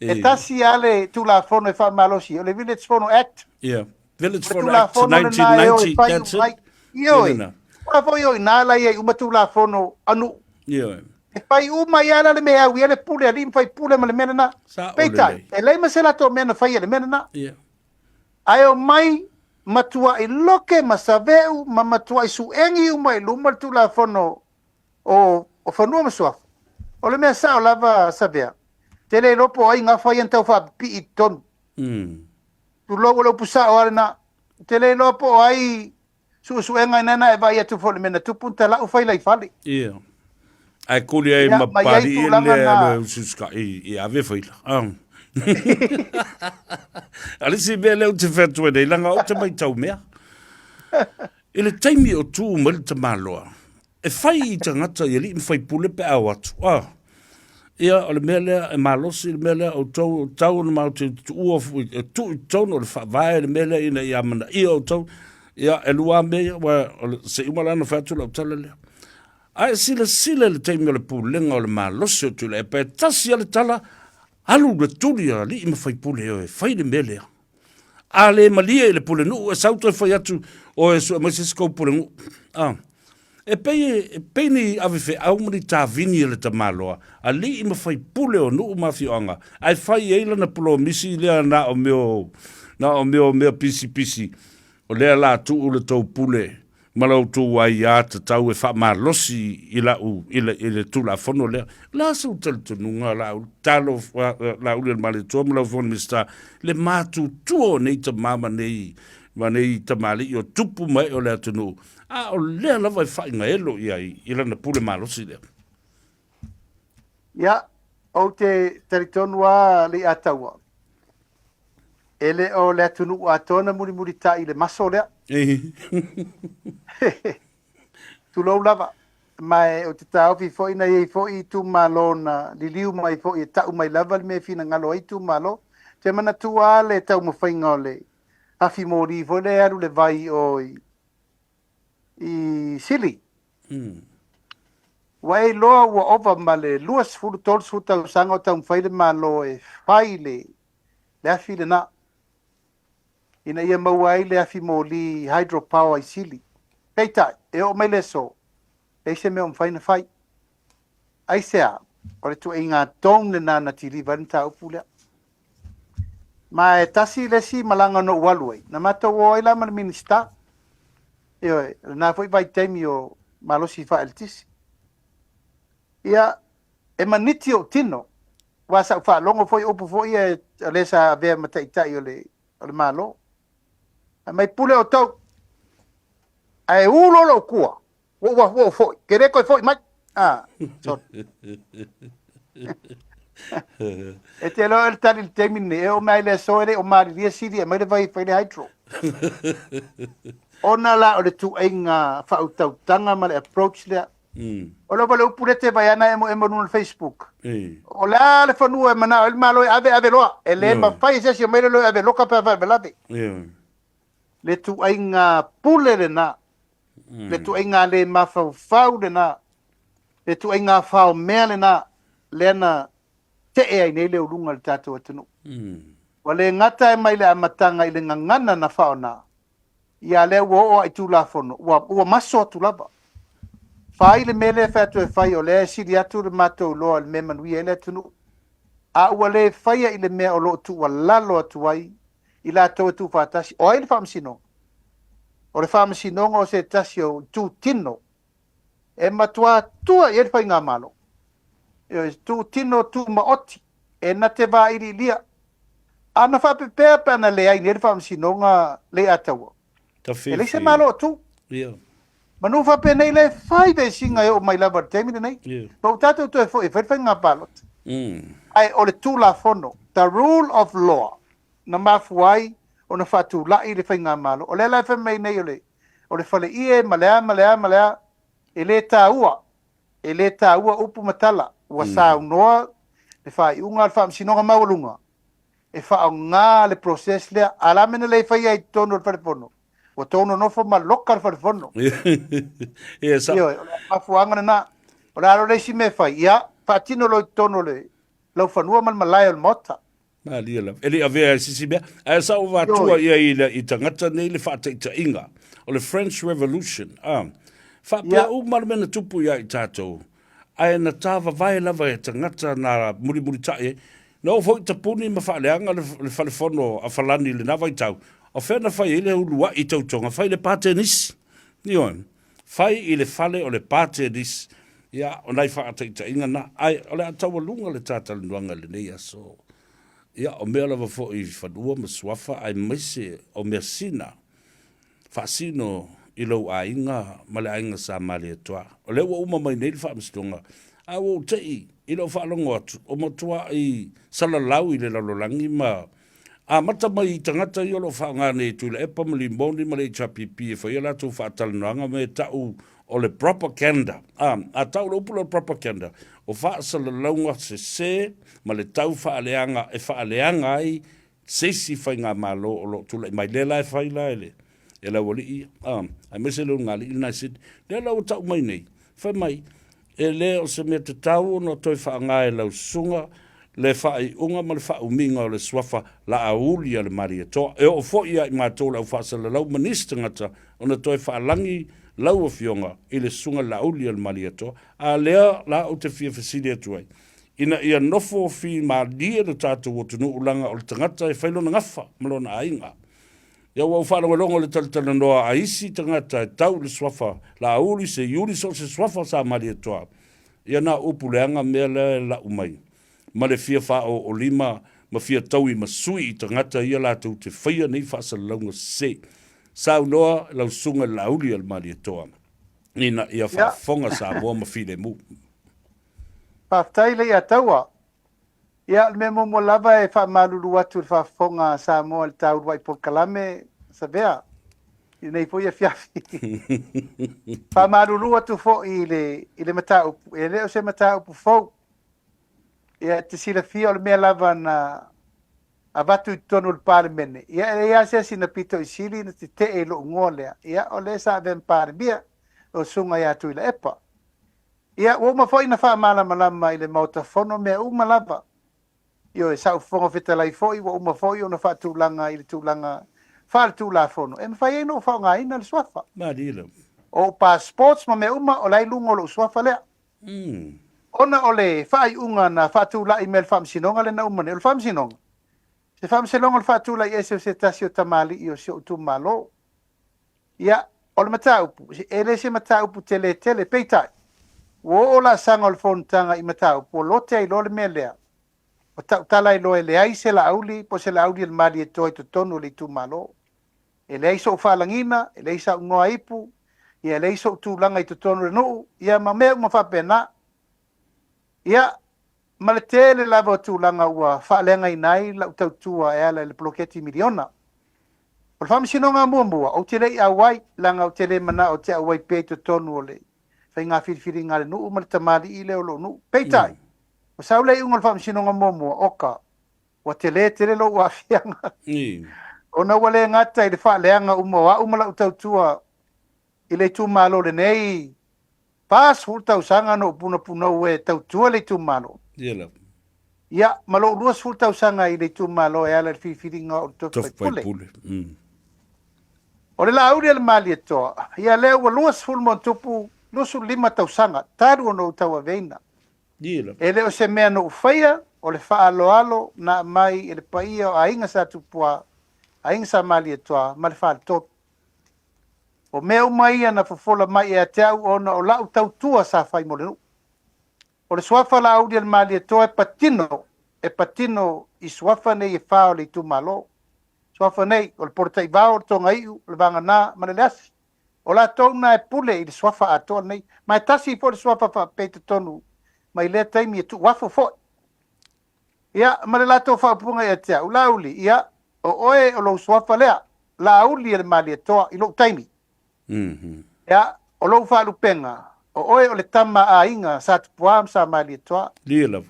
e tasi lava le Tulafono e faamalosi, o le Village Fono Act. Yeah. Village Fono Act 1990, that's it. Ioe. Ua foi o ina la i ai uma Tulafono a nuu. Ioe. E fai uma ai lava la le mea e au i ai le pule a alii ma faipule ma le mea lena. Peitai, e leai ma se latou mea na faia i le mea lena. Yeah. Ae omai matuai loke ma saveu ma matuai suegi uma i luma le Tulafono o, o Fanua ma Suafa. O le mea sao lava Savea, te le iloa po o ai gafa ia na tau faapipii i totonu. Tulou o le upu sao lava lena. Te le iloa po o ai suesuega ina na e vaai atu foi i le mea na tupu na talau faila i fale. Ia. Ae kuli ai ma Papalii le alu e usiusikaʻi i ave faila. Ah. A le isi mea lea ou te fai atu ai nei, leaga ou te matau mea. I le taimi o tu mai le tamaloa, e fai i tagata i alii ma faipule pe a o atu. Ah. Ia, o le mea lea e malosi le mea lea, outou, tau ona matou te tuua e tuu i totonu o le faavae le mea lea ina ia amanaia outou. Ia, e lua lava mea ia, aua o le, se i uma la ona fai atu lau tala lea. A e silasila i le taimi o le pulega o le malosi o Tuilaepa, e tasi lava le tala, alu le tuli a alii ma faipule e o e fai le mea lea. A le malie i le pulenuu, e sau toe fai atu, o e sue mai se isi kou pulenuu. A. E pei e pei ni avefeau ma ni tavini a le tamaloa, alii ma faipule o nuu ma afioaga, ae fai ai lana polomisi lea na o mea o, na o mea o mea pisipisi, o lea la tuu le tou pule ma la outou aiā tatau e faamalosi i la'u, i le, i le Tulafono lea. O le a sou talitonuga, Laauli? Talofa, Laauli o le Malietoa ma lau Afioga i le Minisita, le matutua o nei tama ma nei, ma nei tamalii o tupu ma ee o le atunuu, a o lea lava e faaigaelo i ai i lana pule malosi lea. Ia, ou te talitonu lava Leiataua, e le o le atunuu atoa na mulimulitai i le maso lea. Tulou lava. Ma e ou te taofi foi na i ai foi itumalo na liliu mai foi e tau mai lava le mea e finagalo ai itumalo. Ou te manatua lava le taumafaiga o le afi moli foi lea e alu le vai i o i i Sili. Ua e iloa ua ova ma le 20, 30 tausaga o taumafai le Malo e fai le, le afi lena ina ia maua ai le afi moli hydro power i Sili. Peitai, e oo mai le aso, leai se mea o mafai ona fai. Aisea? O le tuaiga tone lena na tiliva ai le mataupu lea. Ma e tasi le isi malaga na ou alu ai, na matou o ai la ma le Minisita. Ioe, lena foi vaitaimi o malosi faaeletisi. Ia, e maniti ou tino, aua sa ou faalogo foi upu foi ia o le sa avea ma taitai o le, o le Malo. Fai mai, pule outou, ae u loa lou kua, Ua ua ua foi. Ke le toe foi mai. Ah, sorry. E te loa le tali le taimi nei, e o mai le aso e le o malilie sili e mai le vai fai le hydro. Ona la o le tuaiga faautautaga ma le approach lea. O lava le upu lea te vai ana emo emo luga o le Facebook. O le a le fanua e manao ai le Malo e ave ave loa. E le mafai e se isi e omai le ave loka pe a faalavelave. Le tuaiga pule lena. Le tuaiga le mafaufau lena. Le tuaiga faomea lena. Lea na tee ai nei le uluga i le tatou atunuu. Ua le gata e mai le amataga i le gagana na faona, ia lea ua oo lava i Tulafono, ua, ua maso atu lava. Fai le mea lea e fai atu e fai, o lea e sili atu le matou iloa i le mea e manuia ai le atunuu. A ua le faia i le mea o lo o tuualalo atu ai i latou e tuufaatasi. O ai le Faamasinoga? O le Faamasinoga o se tasi o itutino e matua tua i ai le Faigamalo. Ioe, itutino tumaoti e na te vailiilia. A na faapepea pe ana leai nei le Faamasinoga Leiataua, e leai se Malo o tu. Ia. Manu faapenei le fai vesiga e oo mai lava i le taimi lenei. Ia. Ma ua tatou toe foi e fai le faiga palota. Ae o le Tulafono, the rule of law, na mafua ai ona faatulai le faigamalo. O lea la e fai mai nei o le, o le faleie ma le a ma le a ma le a, e le taua, e le taua upu ma tala. Ua saunoa le faaiuga a le Faamasinoga Maualuga. e faaaoga le process lea. A o le a mea na le faia ai i totonu o le fale fono? Ua tou nonofo ma loka le fale fono. Ia, sa... Ioe, o le mafuaaga lena. O le a loa le isi mea e fai? Ia, faatino loa i totonu o le laufanua ma le malae o le Maota. Malie lava. E le i avea e se isi mea. Ae sa ou avatua i ai i tagata nei le faataitaiga o le French Revolution. Ah, faapea uma le mea na tupu ia i tatou, ae na tavavae lava e tagata na mulimulitai ai. Na oo foi i tapuni ma faaleaga le falefono a Falani i lena vaitau, o fea na fai ai le uluai tautoga? Fai i le pa tenisi. Ioe. Fai i le fale o le pa tenisi. Ia, o nai faataitaiga na. Ae o le a taualuga le ta talanoaga i lenei aso. Ia, o mea lava foi i fanua ma suafa aemaise o measina faasino i lou aiga ma le aiga sa Malietoa. O lea ua uma mai nei le faamasinoga, ae ua ou te'i i lau faalogo atu o matua'i salalau i le lalolagi ma amata mai i tagata ia o lo o faaaoga nei e Tuilaepa ma Limoni ma le HRPP e fai a latou faatalanoaga me ta'u o le propaganda. A, a ta'u le upu lea o le propaganda, o faasalalauga sese ma le tau faaleaga e faaleaga ai se isi faigamalo o lo o tulai mai, lea la e fai la e le, e le aualii ia, a, aemaise le ulugalii lena i Sydney. Lea la ua tau mai nei, fai mai, e le o se mea tatau ona toe faaaoga e lau susuga le faaiuga ma le faaumiga o le suafa Laauli a le Malietoa. E oo foi ia i matou le au faasalalau ma nisi tagata ona toe faalagi lau Afioga i le susuga Laauli a le Malietoa. A lea la ou te fia fesili atu ai, ina ia nofo fimalie lo tatou atunuu leaga o le tagata e fai lona gafa ma lona aiga. Ia ua ou faalogologo i le talatalanoa a isi tagata e tau i le suafa Laauli, Seiuli, so o se suafa sa Malietoa. Ia na o upu leaga mea lea e lau mai ma le fia faaooolima ma fia taui ma sui i tagata ia latou te faia nei faasalalauga sese. Saunoa lau susuga i le Laauli a le Malietoa ina ia faafofoga Samoa ma filemu. Faafetai Leiataua. Ia, o le mea muamua lava e faamalulu atu i le faafofoga a Samoa i le ta uluai polokalame, Savea, i lenei foi afiafi. Faamalulu atu foi i le, i le mataupu, e le o se mataupu fou. Ia, e te silafia o le mea lava na avatu i totonu o le Palemene, ia e leai lava se isi na pito i sili na tetee i lou igoa lea. Ia, o lea sa avea ma Palemia, o le Susuga ia Tuilaepa. Ia, ua uma foi ona faamalamalama i le Maota Fono mea uma lava. Ioe, sa ou Fofoga Fetalai foi, ua uma foi ona faatulaga i le tulaga faaletulafono e mafai ai ona ou faaaogaina le suafa. Malie lava. O ou passports ma mea uma, o la e i luga o lou suafa lea. Ona o le faaiuga na faatulai mai e le Faamasinoga lea na uma nei, o le Faamasinoga, se Faamasinoga o le faatulai ese o se tasi o tamalii o si ou itumalo. Ia, o le mataupu, e le se mataupu tele tele, peitai, ua oo laasaga o le fonotaga i mataupu ua lote ai loa le mea lea, ua tautala ai loa e leai se Laauli po o se Laauli a le Malietoa i totonu o le itumalo. E leai sou faalagiga, e leai sau igoa ipu, ia e leai sou tulaga i totonu o le nuu, ia ma mea uma faapena. Ia, ma le tele lava o tulaga ua faaleagaina ai lau tautua e ala i le poloketi miliona. O le faamasinoga muamua, ou te le i auai, leaga ou te le manao ou te auai pea i totonu o le faiga filifiliga a le nuu ma le tamalii lea o lou nuu. Peitai, ua sau le iuga o le faamasinoga muamua, oka, ua tele tele lou aafiaga. Ona ua le gata i le faaleaga uma o au ma lau tautua i le itumalo lenei 40 tausaga na ou punapunou e tautua le itumalo. Ia lava. Ia, ma lou 20 tausaga i le itumalo e ala i le filifiliga o le tofi faipule. Faipule. O le Laauli a le Malietoa, ia lea ua 20 ma ona tupu, 25 tausaga talu ona ou tauaveina. Ia lava. E le o se mea na ou faia, o le faaaloalo na aumai e le paia o Aiga Sa Tupua, Aiga Sa Malietoa ma le Faletolu. O mea uma ia na fofola mai ia te au ona o lau tautua sa fai mo le nuu. O le suafa Laauli a le Malietoa e patino, e patino i suafa nei e fa o le itumalo. Suafa nei, o le Polataivao, o le Togaiu, o le Vagana ma le Leasi. O latou na e pule i le suafa atoa lenei. Ma e tasi foi le suafa faapea i totonu mai lea taimi e tuuafo foi. Ia, ma le latou faaupuga ia te au, Laauli, ia, o oe o lou suafa lea, Laauli e le Malietoa, i lou taimi. Ia, o lou faalupega, o oe o le tama a aiga Sa Tupuā ma Sa Malietoa. Lia lava.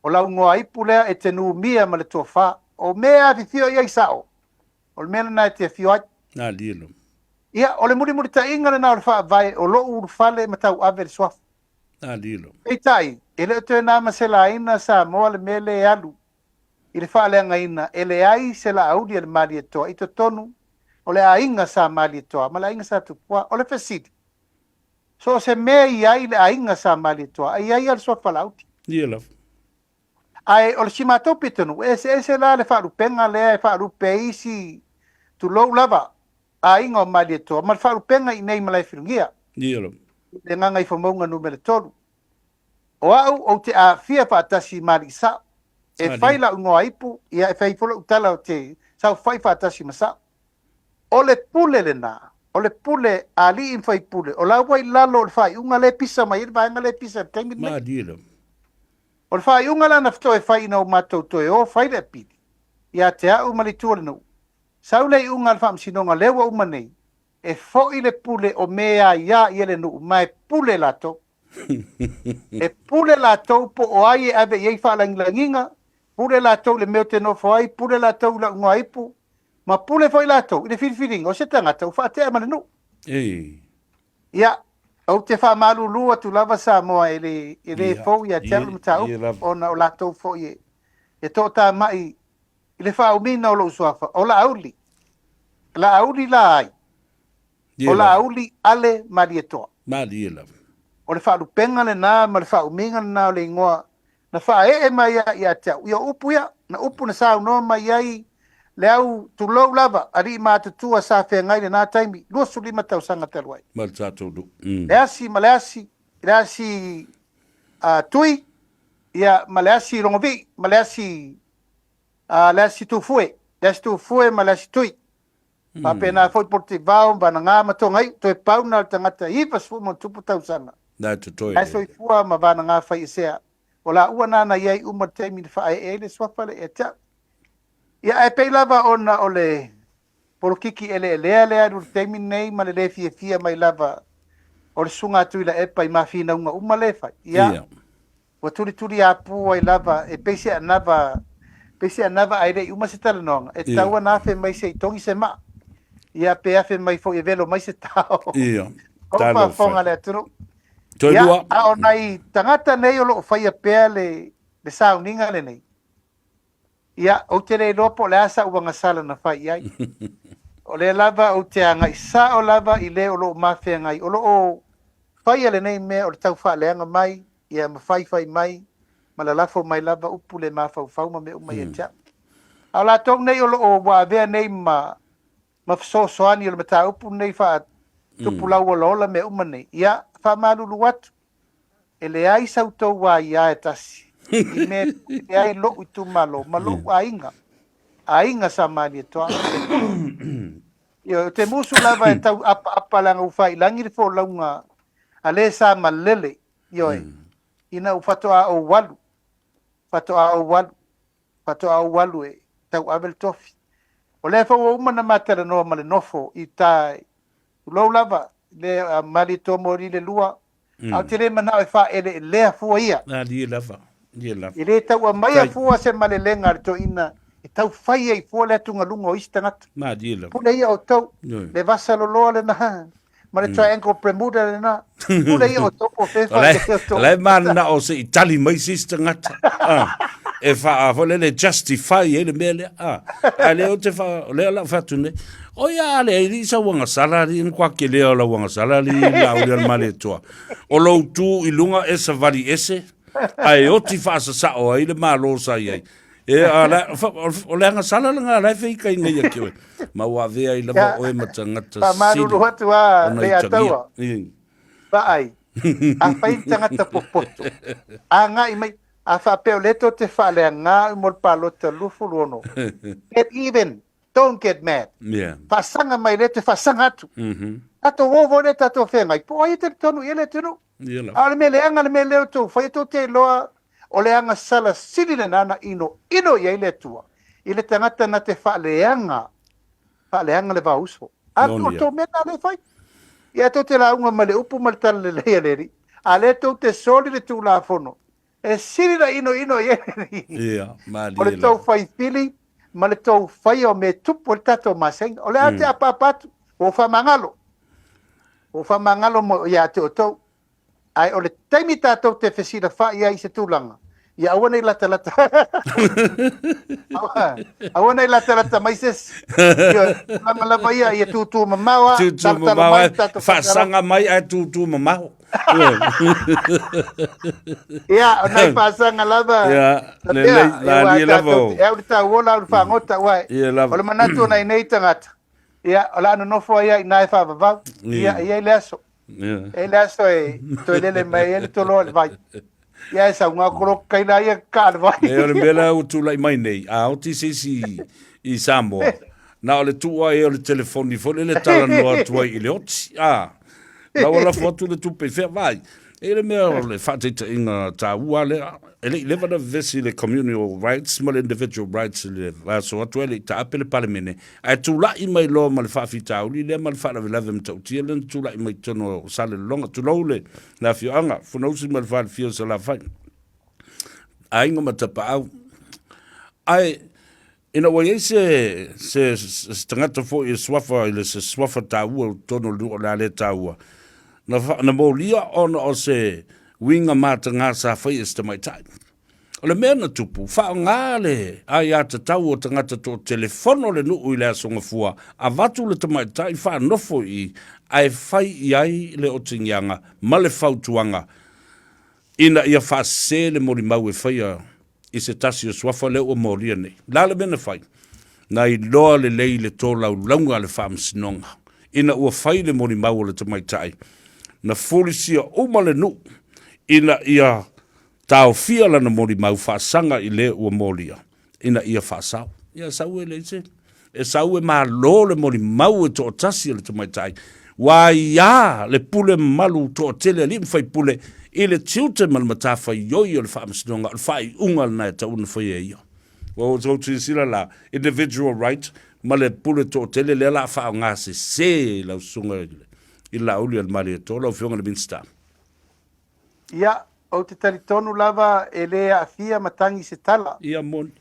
O lau igoa ipu lea e te numia ma le tofa. O mea e afifio i ai sao, o le mea lena e te afio ai. Malie lava. Ia, o le mulimulitaʻiga lena o le Faavae o lou ulufale ma tauave le suafa. Malie lava. Peitai, e le o toe na ma se laina Samoa le mea lea e alu i le faaleagaina e leai se laauli a le Malietoa i totonu o le aiga sa Malietoa ma le aiga sa Tupua. O le fesili, so o se mea i ai le aiga sa Malietoa, e i ai lava le suafa Laauli. Ia lava. Ae o le si matou pitonuu, e eseese la le faalupega lea e faalupe ai isi, tulou lava, aiga o Malietoa ma le faalupega i inei i Malaefilugia, Ia lava. i le Gagaifomauga numera 3. O au ou te aafia faatasi ma alii sao. E fai lau igoa ipu, ia e fai foi lau tala ou te saofai faatasi ma sao. O le pule lena, o le pule a alii ma faipule, o la ua i lalo o le faaiuga lea e pisa mai ai le vaega lea e pisa i le taimi lenei. Malie lava. O le faaiuga la na toe fai ina ua matou toe o fai le apili, ia te au ma le itu o le nuu, sau le iuga a le faamasinoga lea ua uma nei, e foi le pule o mea ia i le nuu ma e pule latou. E pule latou po o ai e ave i ai faalagilagiga, pule latou i le mea ou te nofo ai, pule latou i lau igoa ipu, ma pule foi latou i le filifiliga o se tagata ua faatea ma le nuu. Ei. Ia, ou te faamalulu atu lava Samoa e le, e le Ia, fou ia te ia, au le mataupu, ia lava. ona o latou foi e, e toatamai i le faaumiga o lou suafa, o Laauli. Laauli la ai? Ie O lava. Laauli Ale Malietoa. Malie lava. O le faalupega lena ma le faaumiga lena o le igoa na faaee mai ai ia te au. Ia o upu ia, na upu na saunoa mai ai le au, tulou lava, alii matutua sa feagai i lena taimi, 25 tausaga talu ai. Ma le tatou nuu. Le asi ma le asi, le asi a Tui, ia, ma le asi Logovii, ma le asi, a, le asi Tufue, le asi Tufue ma le asi Tui. Faapena foi Polataivao, Vanagā ma Togai'u, toe pau na o le tagata 90 ma tupu tausaga. Na e totoe La e le. soifua ma Vanagā Faiesea. O laua na na i ai uma i le taimi na faaee ai le suafa lea ia te au. Ia ae pei lava ona o le polokiki eleelea lea alu i le taimi lenei ma le le fiafia mai lava o le Susuga a Tuilaepa i mafinauga uma lea e fai. Ia, Ia. Ua tulituliapu ai lava e pei se anava, pei se anava ae le i uma se talanoaga, e Ia. tatau ona afe mai se i togi se maa. Ia, pe afe mai foi e velo mai se tao. Ia. O Talofa faafofoga e. a le atunuu. Toe Ia, lua. a o nai tagata nei o lo o faia pea le, le sauniga lenei, Ia, ou te le iloa po o le a sau agasala na fai i ai. O lea lava ou te agai sao lava i le o lo o mafeagai, o lo o faia lenei mea o le tau faaleaga mai, ia ma faifai mai, ma lalafo mai lava upu le mafaufau ma mea uma ia te au. A o latou nei o lo o ua avea nei ma ma fesoasoani o le mataupu lenei faatupulaua olaola mea uma nei, ia, faamalulu atu, e leai sau tou aia e tasi i mea e pule ai lou itumalo ma lou aiga, aiga sa Malietoa. Ioe, ou te musu lava e tau apaapa leaga ua faailagi le folauga a le sa malele, ioe, ina ua faatoa ou alu, faatoa ou alu, faatoa ou alu e tauave le tofi. O lea foi ua uma ona ma talanoa ma le nofo i uta, tulou lava, le Malietoa Moalii lua, ae ou te le manao e faaeleelea fua ia. Malie lava, malie lava. E le tau aumaia fua se malelega a le toeaina e tau fai ai fua le atugaluga o isi tagata. Malie lava. Pule ia outou, le vasa loloa lena ma le triangle Bermuda lena. Pule ia outou po o fea e faaeleelea outou. O la e mananao se i tali mai se isi tagata e faa foi lele justify ai le mea lea. A lea ou te faa, o lea o le a ou fai atu nei, O ia a leai alii sau agasala alii na kua kelea o lau agasala alii Laauli a le Malietoa. O lou tu i luga e savali ese ae oti faasasao ai le Malo sa i ai. E a la, o le agasala lena la e feikaina ia te oe. Ma ua avea ai lava oe ma tagata sili Faamalulu atu a ona le i tagia. Ataua. Vaai, afai le tagata popoto, agai mai, a faapea o lea tou te faaleaga mo le palota 26, get even. Don't get mad. Yeah. Faasaga mai lea toe faasaga atu. Tatou o foi lea tatou feagai, po o ai e talitonu i ai le atunuu. Ia lava. A o le mea leaga le mea lea outou faia, tou te iloa o le agasala sili lena na inoino i ai le Atua i le tagata na te faaleaga, faaleaga le vaouso. A o Moni ia. tou mea na lea e fai. Ia tou te lauga mai le upu ma le tala lelei a le Alii, a lea tou te soli le Tulafono, E sili na inoino i ai Ia, o le malie tou lava. fai fili ma le tou faia o mea e tupu ai le tatou masega. O lea ou te apaapa atu, ua ou faamagalo, ua ou faamagalo mo ia te outou. Ae o le taimi tatou te fesilafai ai i se tulaga, ia aua ne i latalata aua ne i latalata mai se isi. Ioe, tulaga lava ia, ia tūtū mamao lava, Tūtū talotalo mamao mai ae le tatou faiga faasaga mai ae tūtū mamao. Ia, o nai faasaga lava, Ia, Tabea, lelei, ia aua lalie lava tatou o. te, e au le tauola, au le fagota, aua Ia o lava. le manatu o nai nei tagata, ia, o le a nonofo ai lava i ina e faavavau, ia, e i ai le aso. E i ai le aso e toe lele mai ai le toloa i le vai. Ia e sauga koloka kai la ia kaa le vai. E o le mea la ua tulai mai nei, a oti se isi i Samoa, na o le tuu ai o le telefoni foi lele talanoa atu ai i le oti. A, la ua lafo atu le tupe i fea vai. E le mea o le faataitaiga taua lea, e le i leva na vevesi le communal rights ma le individual rights i le vaiaso atu ai le i taape le Palemene, Ae tulai mai loa ma le faafitauli lea ma le faalavelave matautia lea na tulai mai totonu o Salelologa, tulou le afioaga, Fonousu ma le falefia o Salafai, aiga ma Tapaau. Ae ina ua i ai se, se, se tagata foi e suafa i le se suafa taua i totonu o le nuu o le a le taua, na, na molia ona o se uiga mataga sa faia e se tamaitai. O le mea na tupu, faaaoga le aiatatau o tagata toatele fono le nuu i le Aso Gafua, avatu le tamaitai faanofo i i, ae fai i ai le otigiaga ma le fautuaga ina ia faasese le molimau e faia i se tasi o suafa lea ua molia nei. O le a le mea na fai? Na iloa lelei le tolaulauga a le Faamasinoga ina ua fai le molimau a le tamaitai, na fulisia uma le nuu ina ia Taofia lana molimau faasaga i le ua molia, ina ia faasao. Ia sau e leai se. E sau e malo le molimau e toatasi a le tamaitai, ua aiā le pule mamalu toatele alii ma faipule i le tiute ma le matafaioi o le faamasinoga, o le faaiuga lena e tatau ona faia e ia. Ua outou silasila la, individual right ma le pule toatele lea la a faaaoga sese i lau susuga i le Laauli a le Malietoa, lau Afioga i le Minisita. Ia, ou te talitonu lava e le aafia matagi se tala. Ia moni.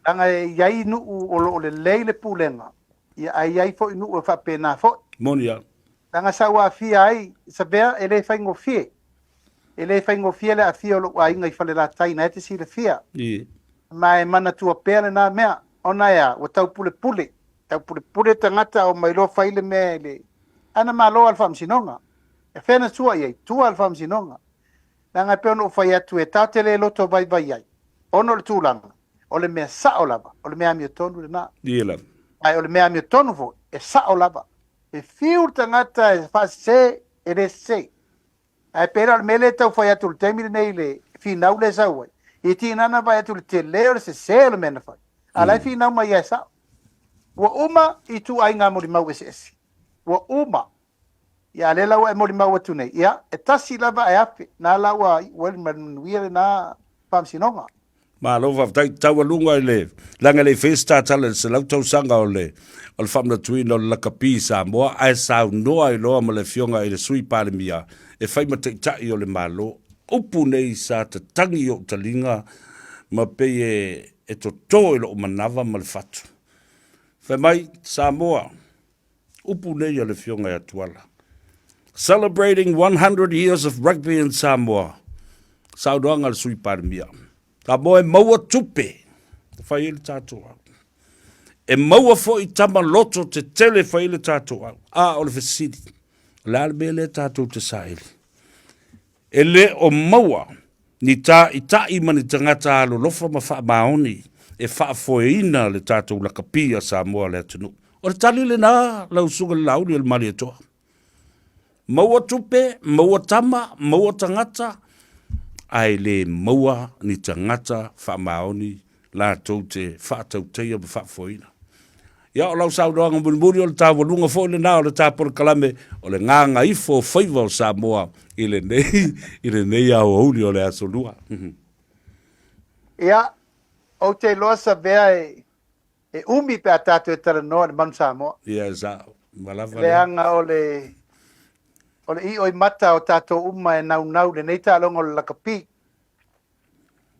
Leaga e i ai nuu o lo o lelei le pulega, ia ae i ai foi nuu e faapena foi. Moni lava. Leaga sa ou aafia ai, Savea, e le faigofie. E le faigofie le aafia o lou aiga i Falelatai, na e te silafia. Ia. Ma e manatua pea lena mea, ona e a, ua taupulepule, taupulepule tagata omai loa fai le mea i le... Ae na malo lava le faamasinoga. E fea na tua i ai? Tua i le faamasinoga. Leaga e pei ona ou fai atu e tatou te le loto vaivai ai, ona o le tulaga, o le mea sao lava, o le mea amiotonu lena. Ia lava. Ae o le mea amiotonu foi, e sao lava. E fiu le tagata e faasese, e le sese. Ae pei la o le mea lea e tau fai atu i le taimi lenei i le finau lea e sau ai, e tiga ona vaai atu i le tele o le sese o le mea na fai, a o la e finau mai ia e sao. Ua uma ituaiga molimau eseese. Ua uma. Ia, a lea la ua e molimau atu nei, ia, e tasi lava ae afe, na la ua iu ai le manuia lena faamasinoga. Malo faafetai, taualuga i le leaga e le i faia se tatala i le 100 tausaga o le o le faamanatuina o le lakapi i Samoa ae saunoa ai loa ma le afioga i le Sui Palemia e fai ma Taitai o le Malo. Upu nei sa tatagi i ou taliga ma pei e e toto i lou manava ma le fatu. Fai mai, Samoa, Upu nei a le Afioga ia Tuala. Celebrating 100 years of rugby in Samoa. Saunoaga a le Sui Palemia. Samoa e maua tupe e fai ai le tatou au. E maua foi tama loto tetele e fai ai le tatou au. A o le fesili, o le a le mea lea tatou te saili? E le o maua ni tāitaʻi ma ni tagata alolofa ma faamaoni e faafoeina le tatou lakapi a Samoa le atunuu. O le tali lena lau Susuga i le Laauli o le Malietoa. Maua tupe, maua tama, maua tagata, ae le maua ni tagata faamaoni latou te faatautaia ma faafoeina. Ia, o lau saunoaga mulimuli o le taualuga foi lena o le ta polokalame o le gagaifo o faiva o Samoa i lenei, i lenei aoauli o le Aso Lua. Ia, ou te iloa Savea e, e umi pe a tatou e talanoa i le Manu Samoa. Ia, e sao. Ua lava lea. Leaga o le, o le io i mata o tatou uma e naunau i lenei taaloga o le lakapi.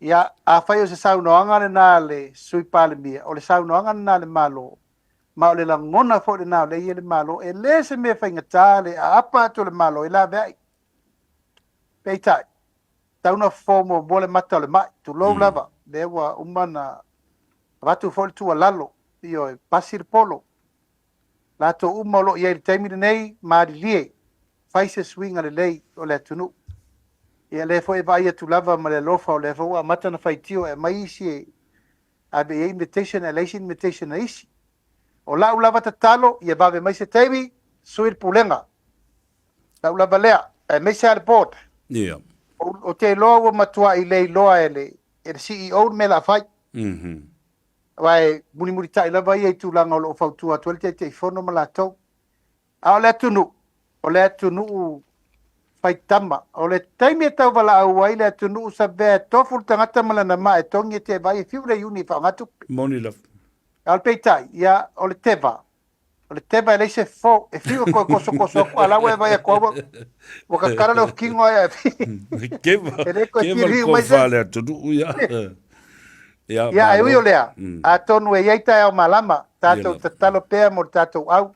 Ia, afai o se saunoaga lena a le Sui Palemia, o le saunoaga lena a le Malo, ma o le lagona foi lena o lea e i ai le Malo, e le se mea faigata le aapa atu o le Malo e laveai. Peitai, tatau ona fofo muamua le mata o le mai, tulou lava, lea ua uma ona avatu foi le tuualalo, ioe, pasi le polo. Latou uma o lo o i ai i le taimi lenei, malilie, fai se suiga lelei o le atunuu. Ia lea foi e vaai atu lava ma le alofa, o lea foi ua amata ona faitio e aumai isi e ave i ai invitation ae leai se invitation a isi. O lau lava tatalo, ia vave mai se taimi, sui le pulega. Lau lava lea, aemaise lava le board. Ia. Ou te iloa ua matuai le iloa e le, e le CEO le mea o le a fai. Aua e mulimulitai lava ia i tulaga o lo o fautua atu ai le Taitaifono ma latou. A o le atunuu, o le atunuu faitama. O le taimi e tauvalaau ai le atunuu savea e tofu le tagata ma lana maa e togi e te vaai e fiu le iuni e faaaoga tupe. Moni lava. A o le peitai, ia, o le teva, o le teva e leai se fofo, e fiu e toe tosotoso atu, a o la ua e vaai atu lava ua tatala le ofutino ae Keva, e le toe keva le fiu mai se kofa a le atunuu, ia. Ia, Ia, ae ui malo. o lea, atonu e i ai taeao malama, Ia tatou lava. tatalo pea mo le tatou au.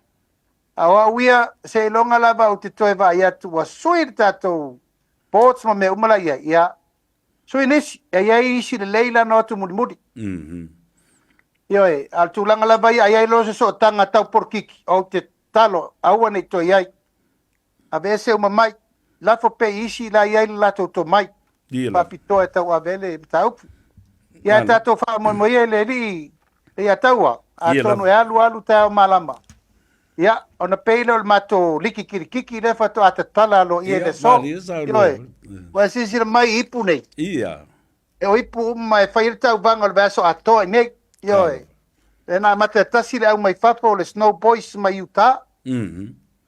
A o au ia, seiloga lava ou te toe vaai atu ua sui le tatou boards ma mea uma la i ai, ia, sui nisi, e i ai isi lelei la na o atu mulimuli. Ioe, a o le tulaga lava ia, a i ai loa se sootaga tau polokiki, ou te tatalo, aua ne i toe i ai. Aveese uma mai, lafo pea i isi la i ai le latou tomai Ia lava. faapitoa e tauave ai le mataupu. Ia Malo. tatou faamoemoe ia i le Alii Leiataua, Ia atonu lava. e alu alu taeao malama. Ia, ona pei lea o le matou liki kilikiki lea faatoa tatala aloaia i le Ia, aso. malie saunoa. Ioe, ua e silasila mai i ipu nei. Ia. E o ipu uma e fai ai le tauvaga o le vaiaso atoa i nei. Ioe. Talofa. Lea na amata e tasi le au mai fafo o le Snow Boys mai Utah.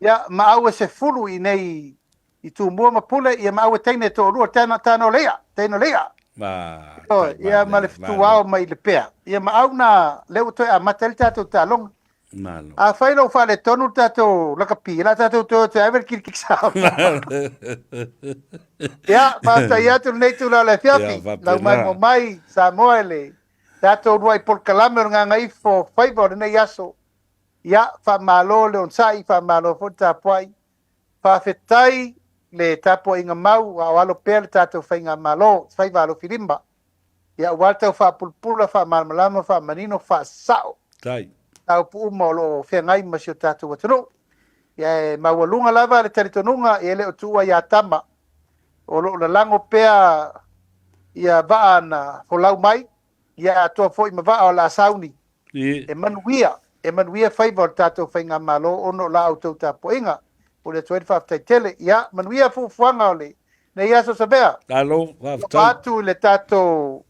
Ia, ma au e 10 i nei i Tumua ma Pule, ia ma au e teine e toalua, tana, tana o le ia, teine o le ia. Ma, Ioe, tai ia ma le manaia, fetuao malo. mai le pea. Ia ma au na, lea ua toe amata ai le tatou taaloga. Malo. Afai lou faaletonu le tatou lakapi, o le a tatou toe o toe ave le kilikili Samoa. Ia, faafetai atu lenei itula o le Ia, afiafi, lau maimoa faapena. mai Samoa i le tatou uluai polokalame o le Gagaifo Faiva o lenei aso. Ia, faamalo le onosai, faamalo foi le tapuai. Faafetai le tapuaiga mau a o alo pea le tatou faigamalo, faiva alofilima. Ia, aua le tau faapulapula, faamalamalama, faamanino, faasao Tai. mataupu uma o lo o feagai ma si o tatou atunuu. Ia, e maualuga lava le talitonuga, e le o tuua ia Tama, o lo o lalago pea ia vaa na folau mai, ia atoa foi ma vaa o le a sauni. I. E manuia, e manuia faiva o le tatou faigamalo ona o la outou tapuaiga. Momoli atu ai le faafetai tele. Ia, manuia fuafuaga o lenei aso Savea. Malo, Alofa faafetai. atu i le tatou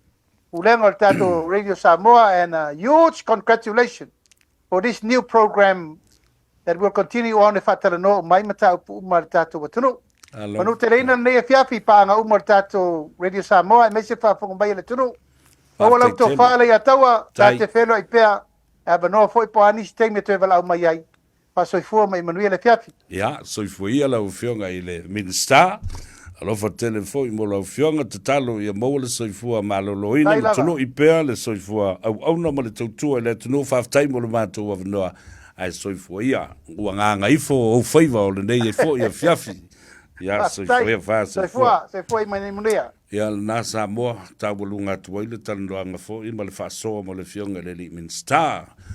pulega o le tatou Radio Samoa and a huge congratulations for this new program that will continue on e faatalanoa uma ai mataupu uma a le tatou atunuu. Alo. Manuteleina lenei afiafi i paaga uma o le tatou Radio Samoa aemaise faafofoga mai a le atunuu. Maua lau Faafetai tele. tofa Leiataua, ta Tai. te feiloai pea, e avanoa foi po o a nisi taimi e toe valaau mai ai. Faasoifua ma ia manuia le afiafi. Ia, soifua ia lau Afioga i le Minisita. Alofa tele foi mo lau Afioga. Tatalo ia maua le soifua maloloina Tai ma lava. tului pea le soifua auauna ma le tautua i le atunuu. Faafetai mo le matou avanoa, ae soifua ia. Ua gagaifo ou faiva o lenei ai foi afiafi. Ia, soifua Faafetai. ia, faasoifua. Soifua, soifua ia manuia. Ia, lena Samoa, taualuga atu ai le talanoaga foi ma le faasoa mo le Afioga i le Alii Minisita.